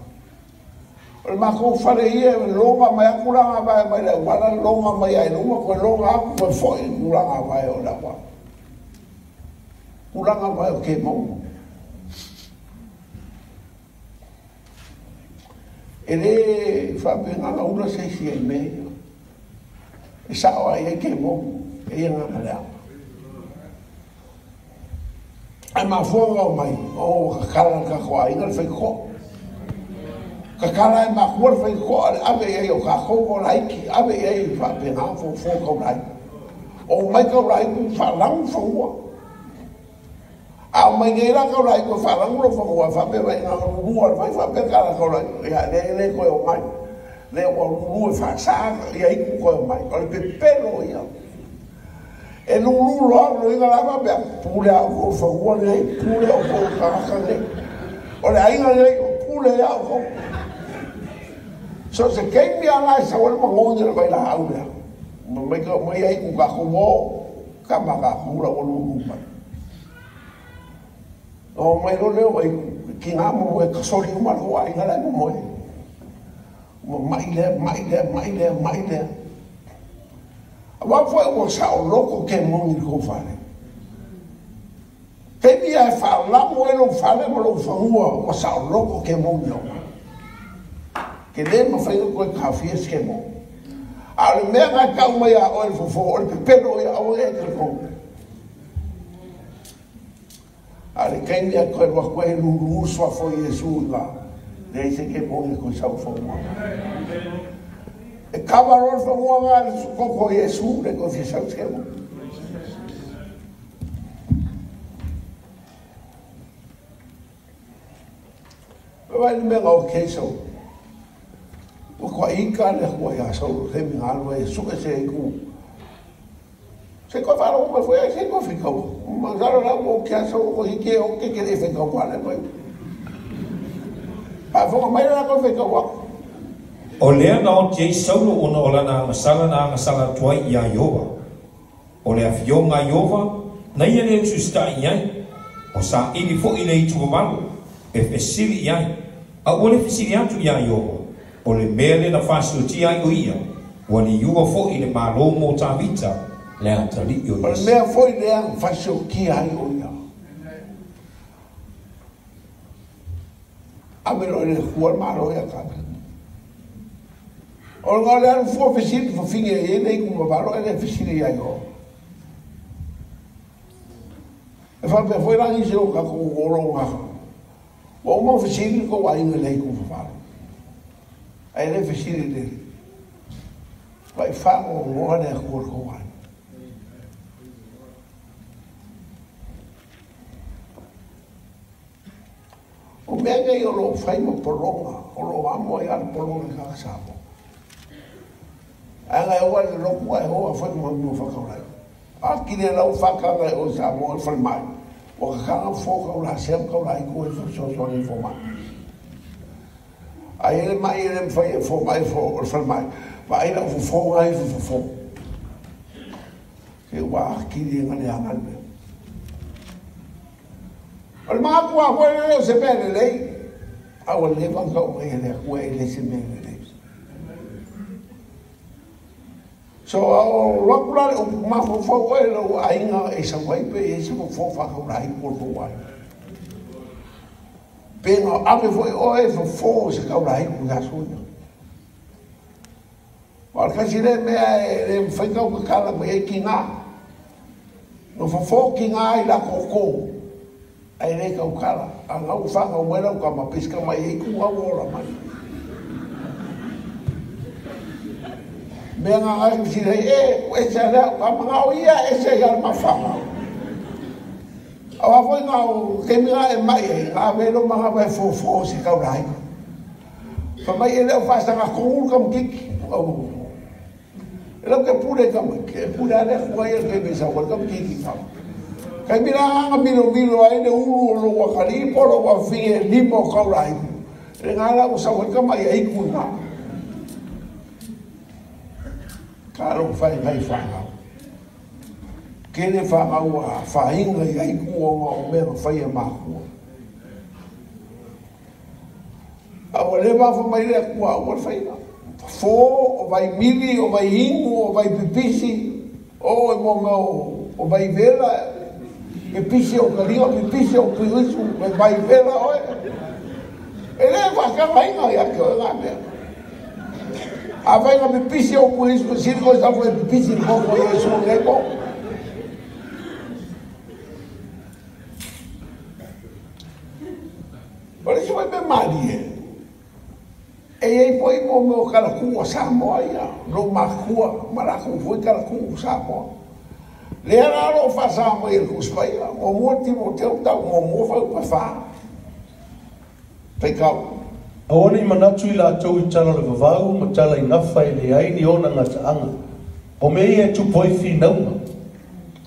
O le makou whare ia, longa mai aku langa vai mai le wala, longa mai ai luma, koe longa aku koe foi kulanga vai o le wala. Kulanga vai o ke mau. E le whapenganga ula se si ai mea. E sao ai ai ke mau, e ia ngā lea. Ae mafua ona omai, o kakala le tatou aiga le faitotoa. Kakala e makua le faitotoa le ave i ai o tatou o laiti, ave i ai faapena fofo taulai. O mai taulai ku faalagu fanua. A o mai nei la taulai ku faalagu lo fanua, faapea mai na lulua le vai faapea kala taulai. Ia le le koe o mai. Le ua lulu e faasa ia iku koe o mai. O le pepelo ia. E lulu loa lo inga lava pea pule a o fanua nei, pule o fo tagata nei. O le aiga nei, o pule a o fo. So se keimi ala e sa wale mangongi le vai la au lea. Mai ka mai ai ku ka ku mo ka ma ka ku la o lulu mai. O mai lo leo ai ki ngā mo e kasori uma lo aiga la mo mo. Mai le, mai le, mai le, mai le. A wā foi ua sa o loko ke mongi ko fale. Keimi e whaalamu e lo fale ma lo whangua ua sa o loko ke mongi o mai. Ke le mawhainga koe kawhia se mo. A o le mea ngai kau mai a oe le fofo, o le pepelo ia oe e te kou. A le keimi a koe rua koe lulu sua fo Iesu i ngā. Le se ke mongi koe sau whangua. E kawa roa whangua ngā le koko Iesu le koe fia sau se mo. Vai le mea ngau ke sau. Ua kua ika le hua ia sau te mi ngā e suke se iku. Se koe wharo ume fwe ai se koe whikau. Mangaro la mo kia sau ko hike o ke ke le whikau wale mai. Pa whonga mai la koe whikau wako. O lea na o te saulo ona o lana agasala na agasala tuai ia Iova. O le afioga Iova, na ia le ususita i ai. O sa ili fo i le itu mamalu, e fesili i ai. A ua le fesili atu ia Iova. O le mea le na fasiotia ai o ia, ua liua fo i le malo mo Tavita, le atali o O le Iesi. mea foi lea fasiotia ai o ia. Ame lo le hua le malo ia kape. O le ngā le alu fua fesili, fafingi e nei ku mavalo e le fesili ia o. E whapea foi rangi se o kako oro ngā. Wa uma fesili ko wa inga nei ku mavalo. Ai le fesili le. Vai whango ngoa le akua ko wai. O mea nei o lo whaima poronga, o lo amo ai ala poronga i kaka sāpo. Ai ngai oa le loku ai hoa whai mua mua whakaurai. A kine lau whakanga o Samoa e whai mai. O kakanga fōka o la seam kau la iku e whasosoa i fō mai. Ai ele mai ele mwhai e fō mai fō o whai mai. Ma ai lau fō ngai fō fō. Ke wā kiri ngā le angan mea. O le mga kua hua le leo se mea lelei. A ua le wanga o mai ele akua e le se mea lelei. So o loku la le upu mafofo oe lau aiga e sauai pe e se fofo whakaura i kua wai. Pēnga ave foi oe fofo se kaura i kua soia. Wa le kasi le mea e le mwhaikau kakala mai e ki ngā. No fofo ki ngā i la koko. Ai le kaukala. A ngau whangau mai lau ka mapiska mai e ku au ora mai. Mea ngā ngai kusi rei, e, e se lea, ka mangao ia, e se ia mawhanga. A wā foi ngā o, ke minga e mai e, ngā welo mga wai fōfō se kau rai. Fa mai e leo whasanga konguru ka mkiki. E lau ke pure ka mkiki, e pure ale kua ia ke mesa wale ka mkiki ka. Kai mira anga miro miro ai le uru o lo wakari, polo wa whie lima o kau rai. E ngā lau sa wale ka mai e iku ngā. Ka ro whai ngai whangau. Kene whangau a whainga i aiku o ngā o mea whai e mākua. A ua le wawha mai le akua ua whainga. Fō, o vai mili, o vai ingu, o vai pipisi, o e mō mea o vai vela, pipisi o kalinga, pipisi o pirisu, o vai vela oe. E le whakangainga ia ke oe ngā mea. A whainga pipisi o pirisu, siri koe sa fwe pipisi koko i e sua ngei ko. E iai foi mo mea o kalakuu a Samoa ia, lou makua ma lakou foi kalakuu o Samoa. Lea la o lo o faasa mai e le Tusi Paia, muamua Timoteo tau muamua fuaiupu e 4. Faitau. Aua ne i manatu i latou i tala o le vavau ma tala i gafa e leai ni ona gataaga. O mea ia e tupu ai finauga,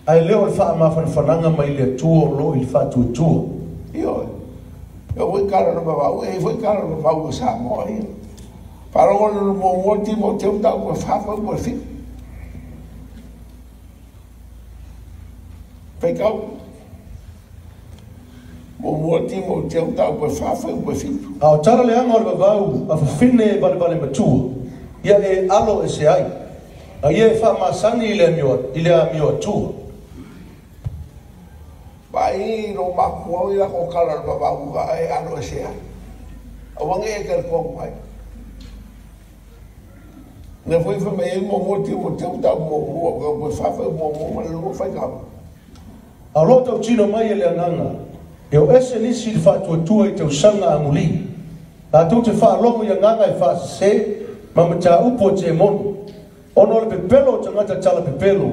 ae le o le faamafanafanaga mai le Atua o lo o i le faatuatua. Ioe. E oo foi tala o le vavau, e i ai foi tala o le vavau a Samoa ia. Faalogo le muamua Timoteo tau e 4 fuaiupu e 7. Faitau. Muamua Timoteo tau e 4 fuaiupu e 7. A o tala leaga o le vavau a fafine e valevale matua, ia e alo ese ai, a ia e faamasani i le amio atua. Vaai lo makua i la ko kala le vavau ka e alo ese ai. Aua nge e talitonu mai. Ne foi fa mai muamua Timoteo tau muamua ka e 4 fuaiupu muamua ma le lua faitau. A o lo o tautino mai e le agaga, e o ese nisi i le faatuatua i tausaga amuli. Latou te faalogo i agaga e faasese ma mataupu a temoni. Ona o le pepelo o tagata tala pepelo,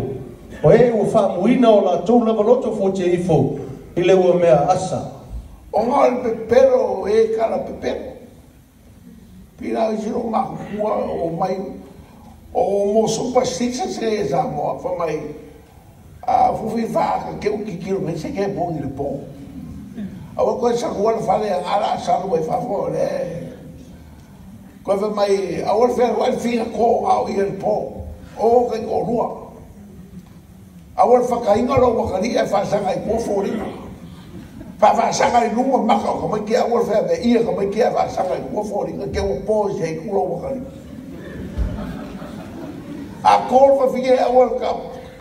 o e ua faamuina o latou lava loto fuatia ifo i le ua mea asa. Ona o le pepelo e kala pepelo. Pila i silo makukua o mai o mo superstition se e Samoa fa mai a fufi fa ka ke u kikilo me se ke bongi le po. Aua koe sa kua le fale a ngala sa lu e fa fo le. Koe fa mai aua le fea le finga ko au i le po. O kai ko lua. Aua le whakainga lo wakari e whasanga i kua fōringa. Whasanga i lunga maka o ka mai ki aua le whea me ia ka mai ki a whasanga i kua fōringa ke ua pō i se i kura wakari. A kōr whawhia e aua le ka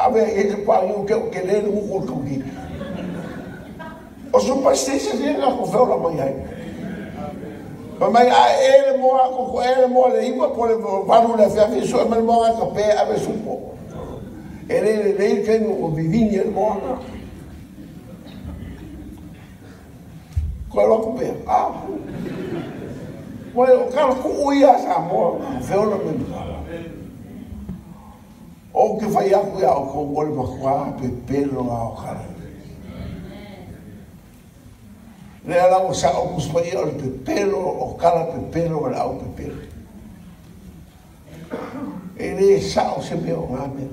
ave e te pāngi ke o ke lele uko le kaukiki. O superstition ia ngā ko wheola mai ai. Pa mai a e le moa ko e le moa le iwa po le valu le whiawhi so e mele moa ka pē ave supo. E le le le kengu o vivini e le moa ngā. Koe loko pē. Ah. Moe o kala kuu ia sa moa wheola me mkala. O ke whai aku ia o kou ole makua pepelo a o kala. Lea lau sa o kuspaia o le pepelo o kala pepelo o le au pepelo. E le sa o se mea o ngā mea.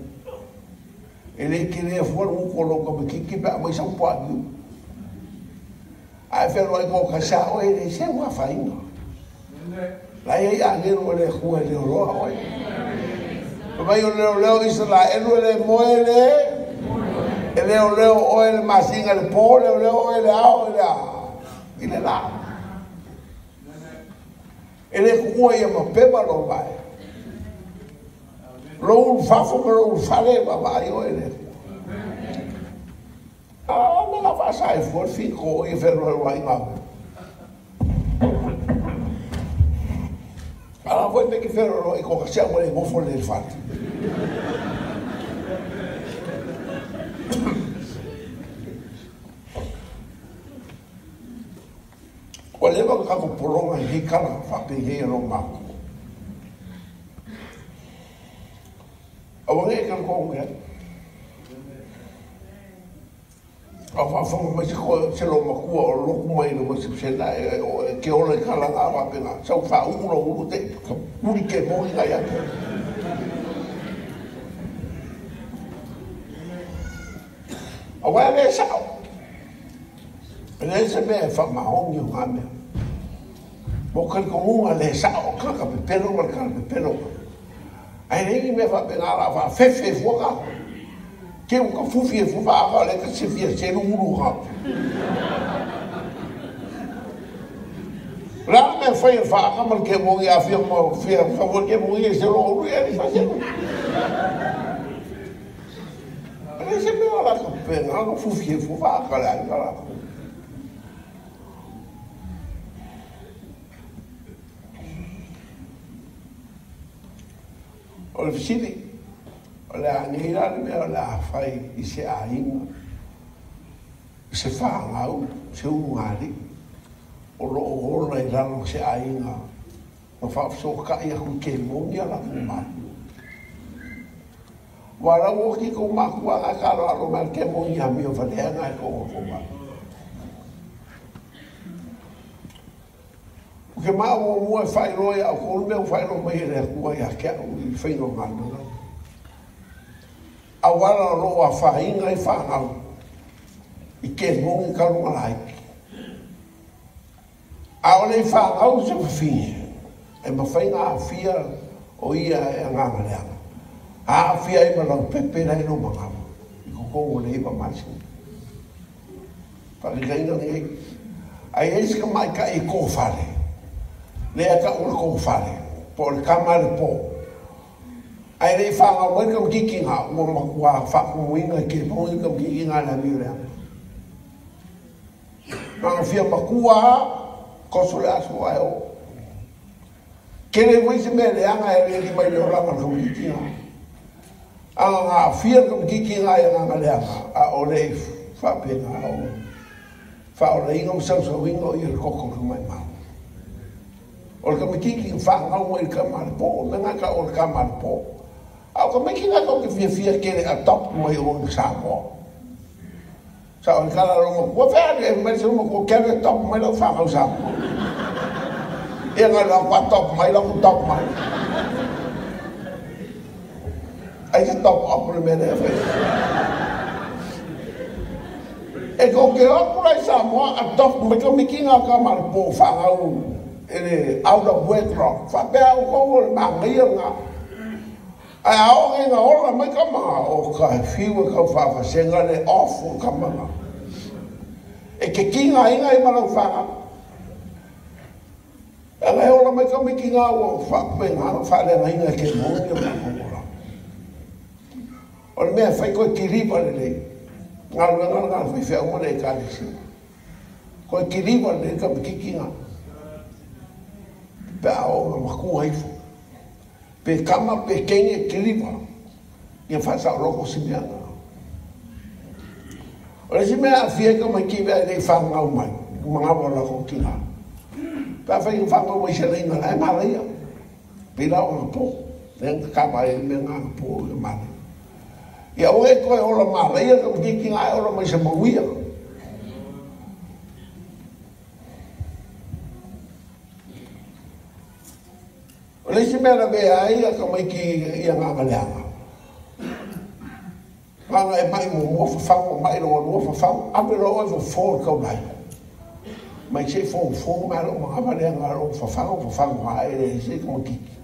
E le ke lea fua le uko lo ka makiki pe a mai sa upua aniu. Ae whero ai kō ka sa o e le se ua whainga. Lai ai a ngero o le kua leo roa oe. Mai o leo leo Israelu e le moe le. E leo leo oe le masinga le pō, leo leo oe le ao e le a. I le la. E le kukua ia ma pepa lo mai. Lo ulufafo ma lo ulufale ma mai oe le. A me la whaasa e fua fiko i whenua rua i ngā. A la foi me ki whenua rua i koka sea mo le ngofo le whati. Ua leva ka kako poronga i hei kala whapei hei aro māku. Aua nge e kala koa nge. A whawhanga mai se koe se lo makua o loku mai le wasi sena e ke ola i kala ngā wāpenga. Sau wha ura uru te ka puri ke mohi ngai ake. A wai le sao. E le se mea e whamahongi o ngā mea. Mo karikongunga le sao o kaka pepelo ma le kala pepelo. Ai lengi mea whāpenga la wha whewhe fua ka. Ke o ka fufi e fufa aka le ka sefia selu uru ka. La mea whai e whaaka ma le ke mongi a fia mo fia wha ke mongi e selu uru e ni whaselu. Le se mea la ka penga ka fufi e fufa aka le ai ka la. O le fisili, o le a nei la le mea o le a whai i se āinga, i se whāngau, se ungari, o lo o hola i lalo se āinga Ma faafesootaʻi atu i kemogi a latou maliu. Ua lau oki kou makuaga e kaloalo mai le kemogi amio faleaga e kou kou maliu. O ke maa muamua e faailoa iā ʻoukou le mea ua faailoa mai e le Atua iā te aʻu i le faiga o galuega. Auala o loo afaina ai fanau i kemogi talu ona laiti. A o le i fanau se fafine, e mafai ona aafia o ia e agaga leaga. Aafia ai ma laupepe la e lou manava i totonu o le 9 masina. Faataitaiga lenei. A i ai se tamaitai e tofale, lea e tau o le tofale, po o le tama a le po, ae le i fanau mai le tamaitiiti na, ua matua faatumuina e kemogi le tamaitiiti na le amio leaga. Na ona fia matua lava, toso le aso ae oo. Tele foi se mea leaga e aliali mai le olaga o le tamaitiiti na. A na aafia le tamaitiiti na i agaga leaga, a o le i faapena o faaolaina ma sausauina o ia le toto o le tamaimau. O le tamaitiiti na fanau mai i le tama a le po, o le mea lena e tau o le tama a le po. A o tamaiti na tou te fiafia tele adopt mai o i Samoa. Sa o le tala a lou matua, fea le mai se matua ke le adopt mai lau fanau Samoa. Ia na lau adopt mai lau adopt mai. Ai se top up le mea lea fai. E kou te o atu la i Samoa adopt mai tamaiti na tama a le po fanau e le out of wedlock. Faapea outou o le manaia lena. Ae a oo nei ina ola mai tama, o ka fiu e tau faavasega le off o tama na. E te tigaina ai ma lau fanau. Leaga e ola mai tamaiti na ua faapena ona faaleagaina e ke moni o matou olaga. O le mea e fai koe kiliva lelei, galuega lena a le faifeau ma le Ekalesia. Koe kiliva lelei le tamaititi na, pe a oo ina matua ifo. Pe kama pe teine e kiliva, ia faasaoloko si mea na. O le isi mea e aafia ai tamaiti e le i fanau mai, i manawa o latou tina. Pe afai ina fanau mai i se laina la e malaia, pei la o anapo, lea na kava ai le mea na anapo i le malaia. Ia aua e toe ola malaia le tamaititi na, ae ola mai se manuia. O le isi mea e lavea ai a tamaiti i agaga leaga, leaga e mai muamua fafagu, mai lona lua fafagu, ave loa oe fofo i le taulaga. Mai se i fofo mai lou manava leaga lou fafagu, fafagu ae leai se tamaititi.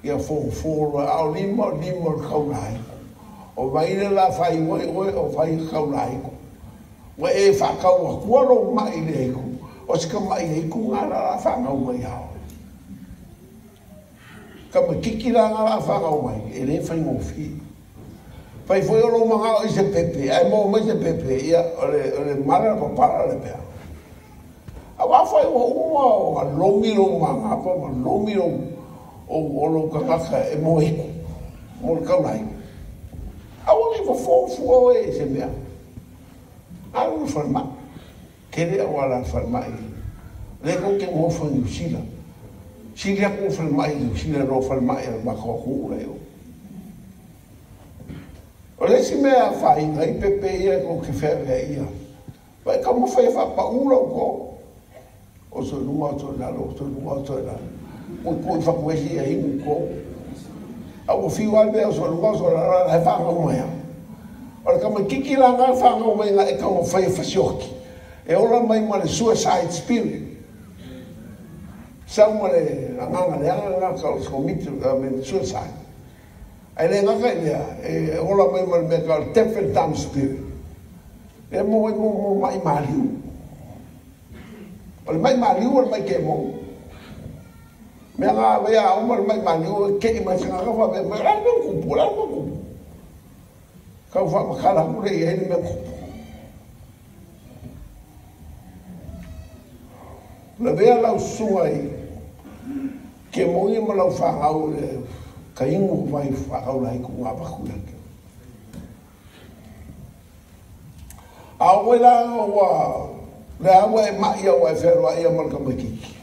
Ia fofo loa, a o lima, lima o le taulaga. O vai le la faaiu ai oe, o vai le taulaga. Ua e faatau atua lou mai le aiku, o se tamaʻi aiku gā la la fanau mai ia oe. Tamaititi la gā la fanau mai, e le faigofie. Fai foi o lou manao i se pepe, ae maua mai se pepe, ia, o le mala le papala le mea. Auā foi ua uma ona lomi lou magapa ma lomi lou, o lou tagata e moe iku, mo le taulaga. Aua ne i fofo fua oe i se mea. Alu i le falemai. Tele auala a le falemai. Lea tou te nofo i Niu Sila. Sili atu le falemai i Niu Sila i lo falemai a le matou atunuu la i o. O le isi mea e afaina ai pepe ia tou te feaveaia, vaai taumafai e faapau lau to. Oso i luga, oso i lalo, oso i luga, oso i lalo. Tuitui fatuesi ia inu to. A ua fiu lava le mea oso i luga, oso i lalo, la e fanau mai lava. O le tamaititi la na fanau mai na e taumafai e fasioti, e ola mai ma le suicide spirit. Sau ma le agaga leaga lena tau o le commit suicide. Ae le gata i lea, e ola mai ma le mea tau o le deaf and dumb spirit. Lea maua ai mo mai maliu. O le mai maliu o le mai kemo. Mea ngā wea a uma le mai maliu e kei mai se ngaka wha mea mai, o le a le mea kupu, o le a le mea kupu. Kau whaamakala aku le i ai le mea kupu. Lavea lau susuga i ke mogi ma lau fanau le ka inu vai whakaula i ku ngā paku ia te. A o la ua le aua e mai au e whenua ia ma le tamaititi.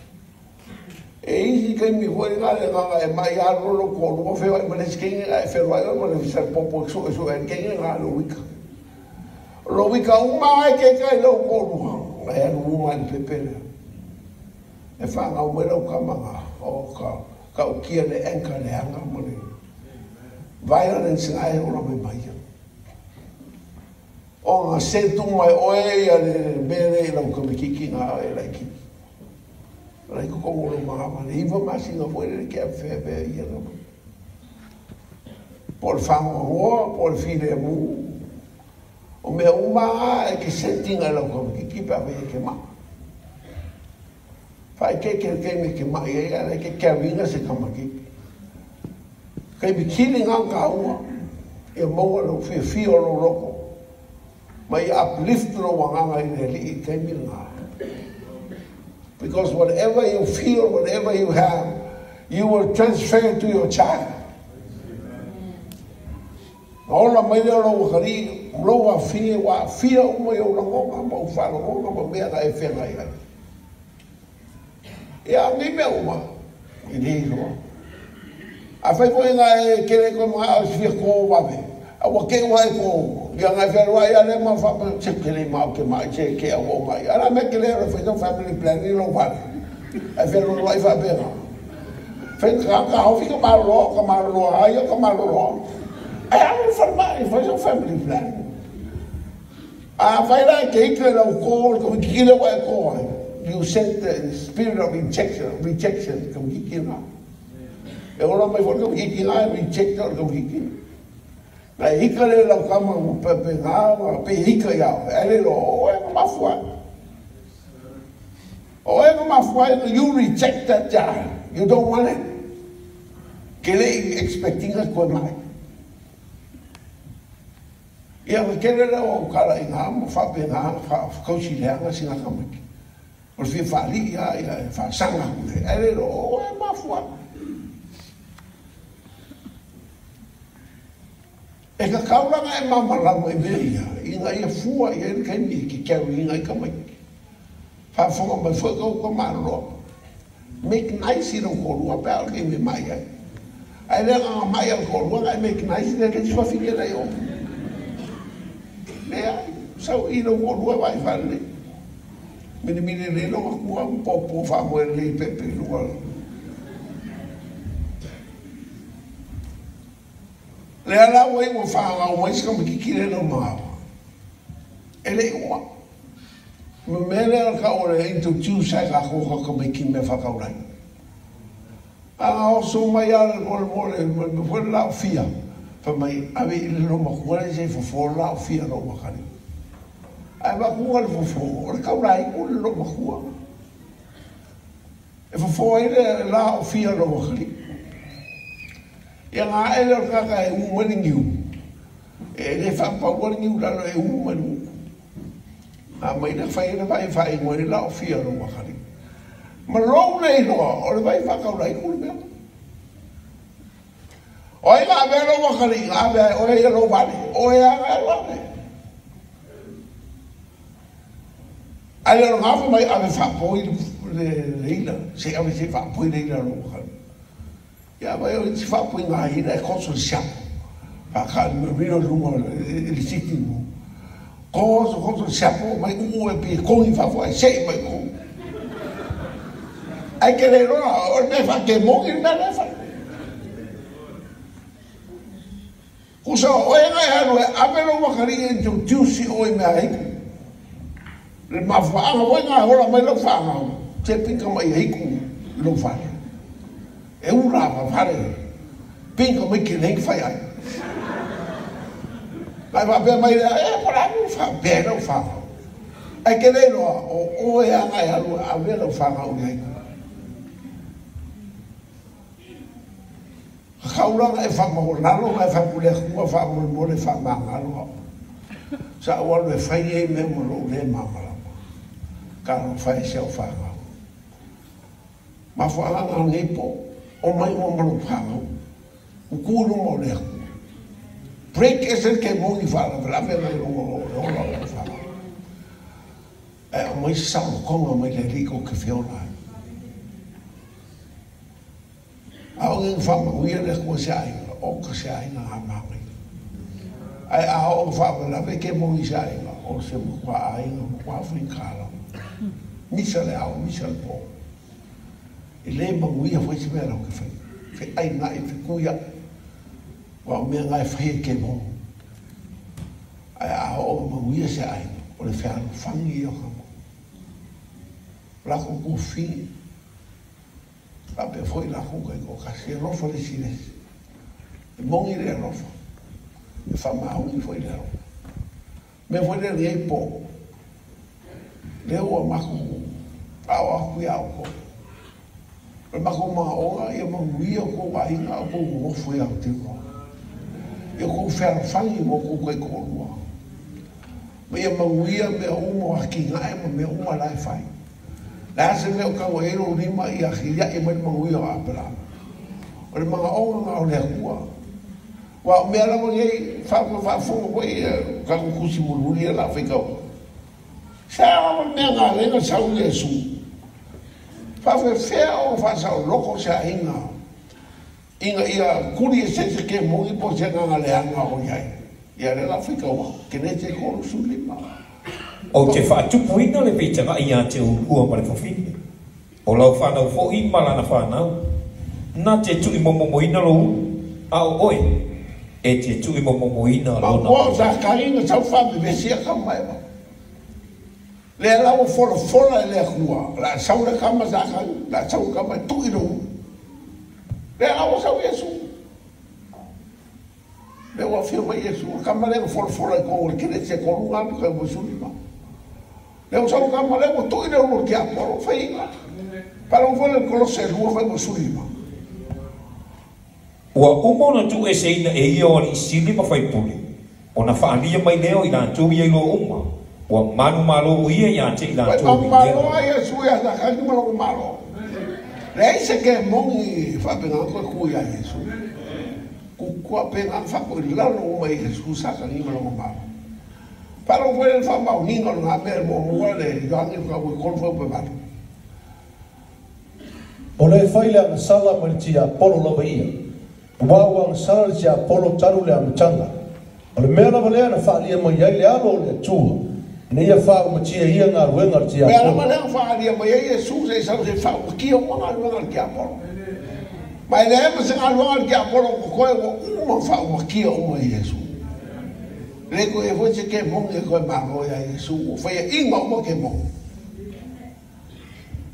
E isi taimi foi lena le agaga e mai alu loa lou toalua feoai ma le isi teine ae feloai oe ma le salipopo e suesue ai le teine lena i lou ika. O lou ika uma lava e keika i lou toalua, e alu uma i le pepe lea. E fanau mai lau tama na, o ka tautia le anger leaga ma le violence na e ola mai ma ia. Ona se tu mai oe ia le mea lea i lau tamaitiiti na e laitiiti. O la i totonu o lou manava, le 9 masina foi lele ke avefeavea ia na. Po o le faanoanoa, po o le filemu. O mea uma lava e te set ina i lau tamaitiiti pe a fai e te mai. Faaeteete le taimi e te mai ai, ae la e te carry ina se tamaitiiti. Taimi kili na ona taua, ia maua lou fiafia o lou loto, ma ia uplift lou agaga i le Alii i le taimi lena. Because whatever you feel, whatever you have, you will transfer to your child. Na ola mai lea o lou atalii, o lou afafine ua aafia uma i ou lagona ma ou faalogona ma mea na e feagai ai. Ia, o nei mea uma, e le iloa. Afai foi na e kele koe manao e fia kō vave, a ua keu ae kō, ia na e fealuai a lea ma whaapea, se kele ma o ke mai, se ke au o mai. Ala mea kele o le whai family planning lo wale. Ai fealuai whaapea ngā. Whai ka ka hofi ka maloloa, ka maloloa ai o ka maloloa. Ai alu le falemai, whai sau family planning. A whai la e te ika i lau kō, le kamikiki lea ua e kō ai. You set the spirit of rejection, rejection, kamikiki ngā. E ola mai foi le kamikiki ngā, e reject o le kamikiki. Na e hika le lau kama ua pepe ngā, ua pe hika ia oe. Ai le loa, o e nga mafua. O e nga mafua, you reject that child. You don't want it. Ke le i expecting a koe mai. Ia ma tele lea o au kala i ngā ma whape ngā whakausi leanga si ngā tamaiti. O le fia whaalii a ia e whaasanga aku nei. Ai le loa, o e mafua. E ka kaulanga e mamalama i mea ia, ina ia fua i ai le taimi e ke carry ina i tamaiti. Whaafonga mai foi kau ka maloloa. Make nice i lau kōlua pe a o le taimi e mai ai. Ai lea nga mai al kōlua nga e make nice le le whawhine nei o. Lea, sau i lau kōlua vai whare. Mini mini le longa kua pōpō whaamoe le pepe lua. Lea la ua i ua whaangau mai se kamakiki le lau mangawa. E le uma. Ma mea lea ka o le introduce ai ka kōka ka mai ki mea whakaurai. A oso mai a le mole mole, me foi le lao fia. Fa mai, ave i le loma kua le se fofo le lao fia lo makari. Ai ma kua le fofo, o le kaurai ku le loma kua. E fofo ai le lao fia lo makari. Ia ngā ele o le kaka e u mai le niu. E le whapaua le niu lalo e u mai le uku. A mai le whai le vai whai ngoi le lao fia lo makari. Ma lou le iloa, o le vai whakaurai ku le mea. O ai ngā mea lo makari, ngā mea o ia lo vale, o ia ngā vale. Ai le ngā mai ave whapoi le ila, se ave se whapoi le ila lo makari. Ia mai o iti whapoi ngā hira e koso siapo. Whaka me riro lunga i le siti mu. Koso koso siapo mai uu e pi kongi whafo ai sei mai kongi. Ai ke le roa, o le mea whake mongi le mea le whai. Kusa o e ngai haru e ave lo wakari e introduce o i mea hiku. Le mafuaanga foi ngā hola mai lau whaangau. Te pika mai hiku i lau whare. E ura ma whare. Pika mai ke nei whai ai. Mai whapea mai rea, e pora anu whapea lau whaangau. Ai ke nei roa, o oe a ngai haru e ave lau whaangau i hiku. Kaulanga e whakamahoralo, e whapulea kua, whamolemole, whamangaloa. Sa o alu e whai ei mea mo lou le mamalama. Ka alo whai se au whangau. Mafualanga nei po, o mai o malo whangau. Ukuru mo le aku. Break e se ke mongi whala, whala ngai rongo o le ola o whangau. E o mai sa o konga mai le liko ke whiola ai. A o ngā whamanguia le kua se aiga, o ka se aiga ngā māngai. Ai a o whamalave ke mongi se aiga, o se makua aiga, makua whinkala. Misa le ao, misa le pō. E le manguia fwai se mea lau ke whai. Fe ai ngā i fe kuia. Wa o mea ngā e whai e ke mō. Ai a o manguia se aiga, o le wheano whangi i o kamo. Lako ku whingi. Ka pe foi la kuka i ko kasi e lofa le silesi. E mongi le alofa. E whamaungi foi le alofa. Me foi le lei po. Le ua maku au aku ia au ko. Le maku mga onga ia manguia ko wainga au ko ngofo ia au te roa. Ia ko whealofangi mo ko kai ko lua. Ma ia manguia mea umo a ki ngae ma mea uma lai whai. La se mea o kau e ro lima ia hiria e mai manguia o Aperama. O le mga onga ngā o le akua. Wa mea lava nei whaafonga koe ka kukusi mululi e la whaikau. Sa lava mea ngā lenga sau le su. Whawhewhea o whasau loko se a inga. Inga ia kuri e se ke mongi po se ngā leanga o iai. Ia le la whaikau. Kene te kolu su lima. O te whaatupuina le peitanga i a te urua ma le fawhine. O lau whanau fo i malana whanau. Nā te tui momomoina lo ulu. A o oe, e te tui momomoina lo na. O sa kainga sau whambi vesia ka mai ma. Le lau fola fola e le akua. La sau le kama sa kai, la sau kama tui lo ulu. Le lau sau Yesu. Le ua whia mai Yesu. Kama le fola fola i ko kene te kolu ngā kai mo suli ma. Le ua sau kama le ua tui le ulu ki aporo whainga. Pala ua le kolose lua whai mo suli ma. Ua umo na tu e seina e ia o ali isili ma whaipule. O na whaalia mai leo i lātou ia i loa uma. Ua manu malo o ia ia te i lātou i leo. Malo a Yesu ia sa kangi malo malo. Le se ke mongi whapenga koe kui a Yesu. Kukua penga whako i lalo uma i Yesu sa kangi malo malo. Pala ua le whamau ninga o ngā mea mo mua le yangi wha ue kolu wha malo. O le whai le angasala ma le tia Apollo lava ia. Ua ua angasala le tia Apollo taru le amatanga. O le mea lava lea na whaalia mai ai le alo o le atua. Ina ia whaaumatia ia ngā ruenga le tia Mea Apollo. lava lea whaalia mai ai Yesu se sau se whaaumakia uma ngā ruenga le tia Apollo. Mai le ema se ngā ruenga le tia Apollo ko koe ua uma whaaumakia uma i Yesu. Le koe e foi se ke mongi e koe malo ia Yesu. O whaia inga uma ke mongi.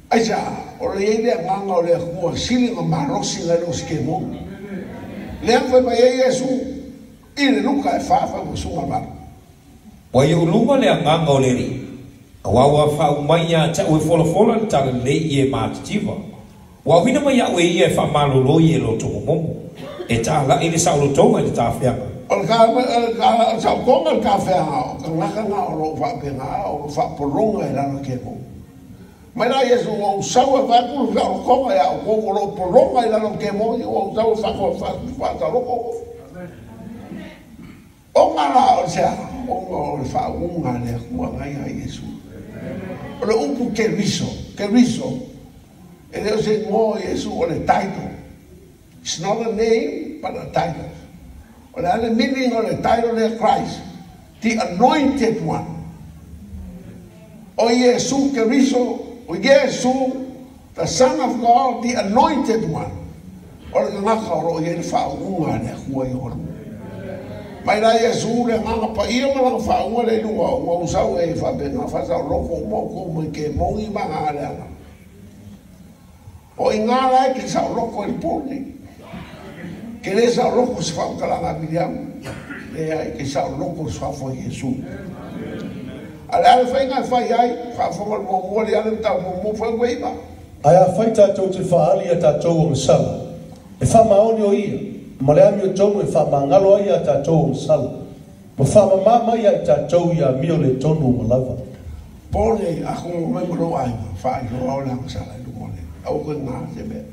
Aisa, o le ia lea nganga o le akua sili ngā malosi ngai lo se ke mongi. Lea whai mai ai Yesu i le luka e whawhai mo sunga malo. Wa ia ulunga le anganga o le ri. A wawa whau mai ia ta ue fola fola le tala le i e mātitiva. Wa wina mai au e ia e wha malolo i e lo momo. E tā la i le saulotonga i le tā whianga. O le saukonga le tā whianga o ka ngaka ngā o lo whapenga o whaporonga e lalo ke mo. Mai la Yesu o usau e whakuru whaokonga ia o koko lo poronga i lalo ke mo i o usau e whasaloko. O ngā la o sea, o ngā o le whaunga le akua ngai a Yesu. O le upu ke riso, e leo se ngō Yesu o le title. It's not a name, but a title. O le ale meaning o le title le Christ, the anointed one. O Yesu ke riso, o Yesu, the Son of God, the anointed one. O le ngaka o ro ia le whaunga le akua i oro. Mai la Yesu le nganga pa ia ma langa whaunga le lua ua usau e whapenga whasau loko uma ko mai ke mongi ma ngā le anga. O i ngā lai ke sau loko e le pōni. Ke le sau loko se whakalanga Miriam. Le ai ke sau loko se whafo Yesu. A le ale whainga whai ai, whafonga le mō le ale mtau mō whai waiva. Ai a whai tātou te whaali a tātou o ngasala. E whamaoni o ia, ma le ami o tonu e whamangalo ai a tātou o ngasala. Ma whamamā mai ai tātou ia mio le tonu o malava. Pōne a kongo mai malo ainga, whaai o au le angasala i lunga le. Au koe ngā te mea.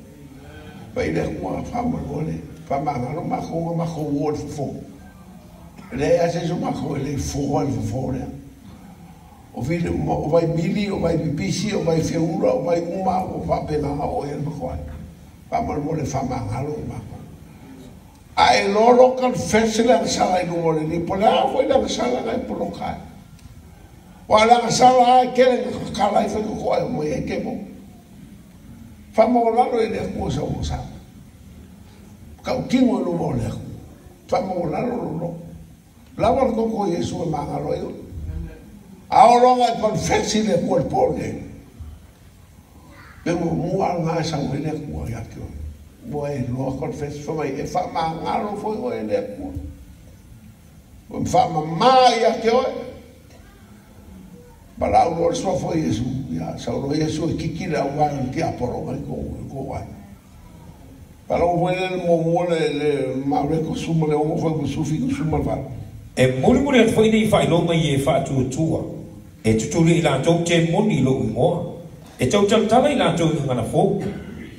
Whai le kua whamalo le, whamangalo makonga makongo o le fofo. Le a se so makongo le fofo le fofo lea. O vile o vai mili, o vai pipisi, o vai whiaura, o vai uma, o whapenga o e makoai. Faamolemole faamagalo i makou. A e lolo confess le agasala i luga o le lipo, le a foi le agasala na e poloka ai. Wa le agasala ai kele na kakala ai fai koko ai mai ai ke mo. Faamaualalo i le Atua sau agasala. Kautino i luma o le Atua. Faamaualalo lolo. Lava le koko o Iesu e magalo ai oe. A oo loa ina e confess i le Atua i le po lenei, me muamua lena e sau ai le Atua ia te oe. Ua e loa confess fai mai e faamagalo foi oe e le Atua. Ua faamama ia te oe. Valaau loa le suafa o Iesu, ia sau loa Iesu e kiki le auvae o le tiapolo mai kou ai. Faalogo foi lea i le muamua le le Mareko 16 fuaiupu 78. E mulimuli atu foi nei faailoga i e faatuatua, e tutuli ai latou te moni i lou igoa, e tautalatala i latou i gagana fou,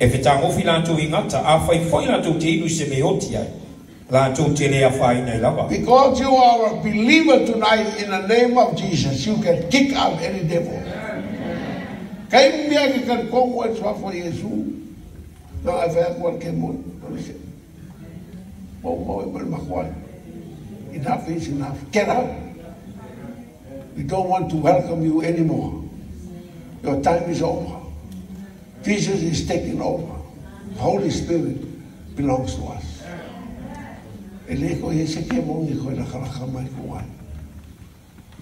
e fetagofi latou i gata, afai foi latou te inu i se mea e oti ai, latou te le afaina ai lava. Because you are a believer tonight in the name of Jesus, you can kick out any devil. Taimi a ke talitonu ai le suafa o Iesu, na e fai atu ai le kemoni, o le se. Maumau e mai le matou ai. Enough is enough. Get out. We don't want to welcome you anymore. Your time is over. Jesus is taking over. The Holy Spirit belongs to us. E le koe i se kemoni e koe lakalaka mai kou ai.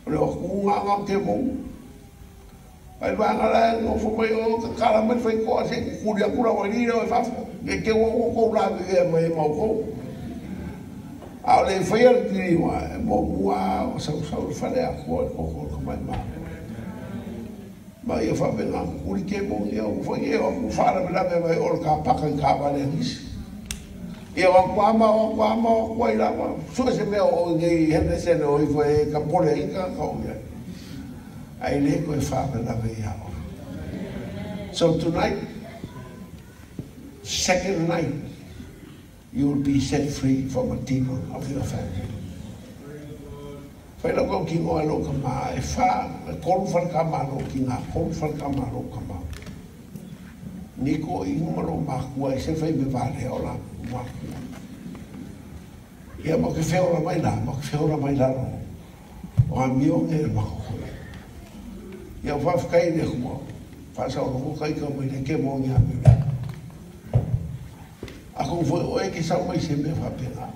O le oku nga nga kemoni. Ai vanga la e nofo mai o ka kala mai whai koa se kukuri aku la wai o e fafo. E te ua ua kou la e mai e mau kou. A o le whai a le tiriwa e mo mua o sau sau le whare a koa e koko ka mai mā. Ma ia whape ngā kukuri ke mo ia o whai e o ku whara me lawe mai o le ka paka i ka wale nisi. Ia o aku ama o aku ama o aku ai lava. Sua se mea o nei hene sene o ifo e ka pole i ka ka o ia. Ai le koe whape lawe ia o. So tonight, second night, you will be set free from a demon of your family. Whai lau kau ki ngoa lo ka maa, e wha, e kolu whare ka maa lo ki ngā, kolu whare ka maa lo ka maa. Niko i inga lo makua, e se whai me wālea o la makua. Ia ma ke wheora mai la, ma ke wheora mai la lo. O a mio nge mako koe. Ia whawhikai le kua, whasa o loko kai ka mai le ke mo nge a me mea. A kou foi oe ke sau mai se mea whapenga.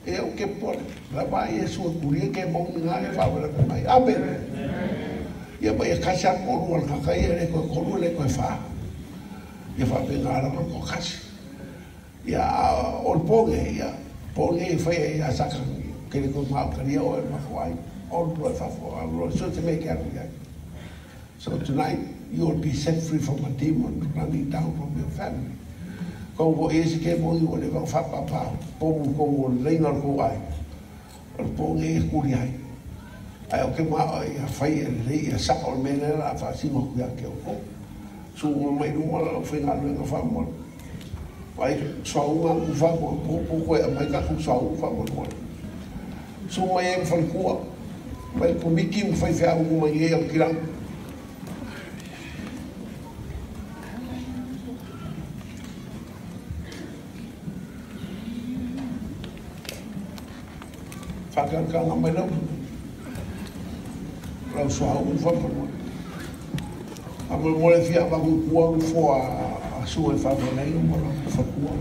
E au ke pole, la mai Iesu e kuria ke mo ngā e whawera pe mai. Amen. Ia mai e kasi a kolu al kaka ia le koe kolu le koe wha. Ia whapenga ala ko kasi. Ia o le ponge, ia ponge e whai ia saka ke le koe mau karia o e makuai. O le loe whafo, a loe so te me ke aru ia. So tonight, you will be set free from a demon running down from your family. Kou mo e se ke mo i o le vau whapapa, pomu kou o le leinga o kou ai. O le ponge e kuri ai. Ai o ke maa ia whai e le ia saka o le mea la whasingo ku ia ke o kou. Su o mai runga la o whainga luenga whamoa. Vai sua unga ku whamoa, po koe a mai ka ku sua unga whamoa. Su mai e mwhalikua, mai pomiki mwhai whia ungu mai e au kirang. Whakakanga mai lau. Lau sua ungu whamoa. A mo le fia vaku kua ufo a sua e whamoa nei mo lau whakua.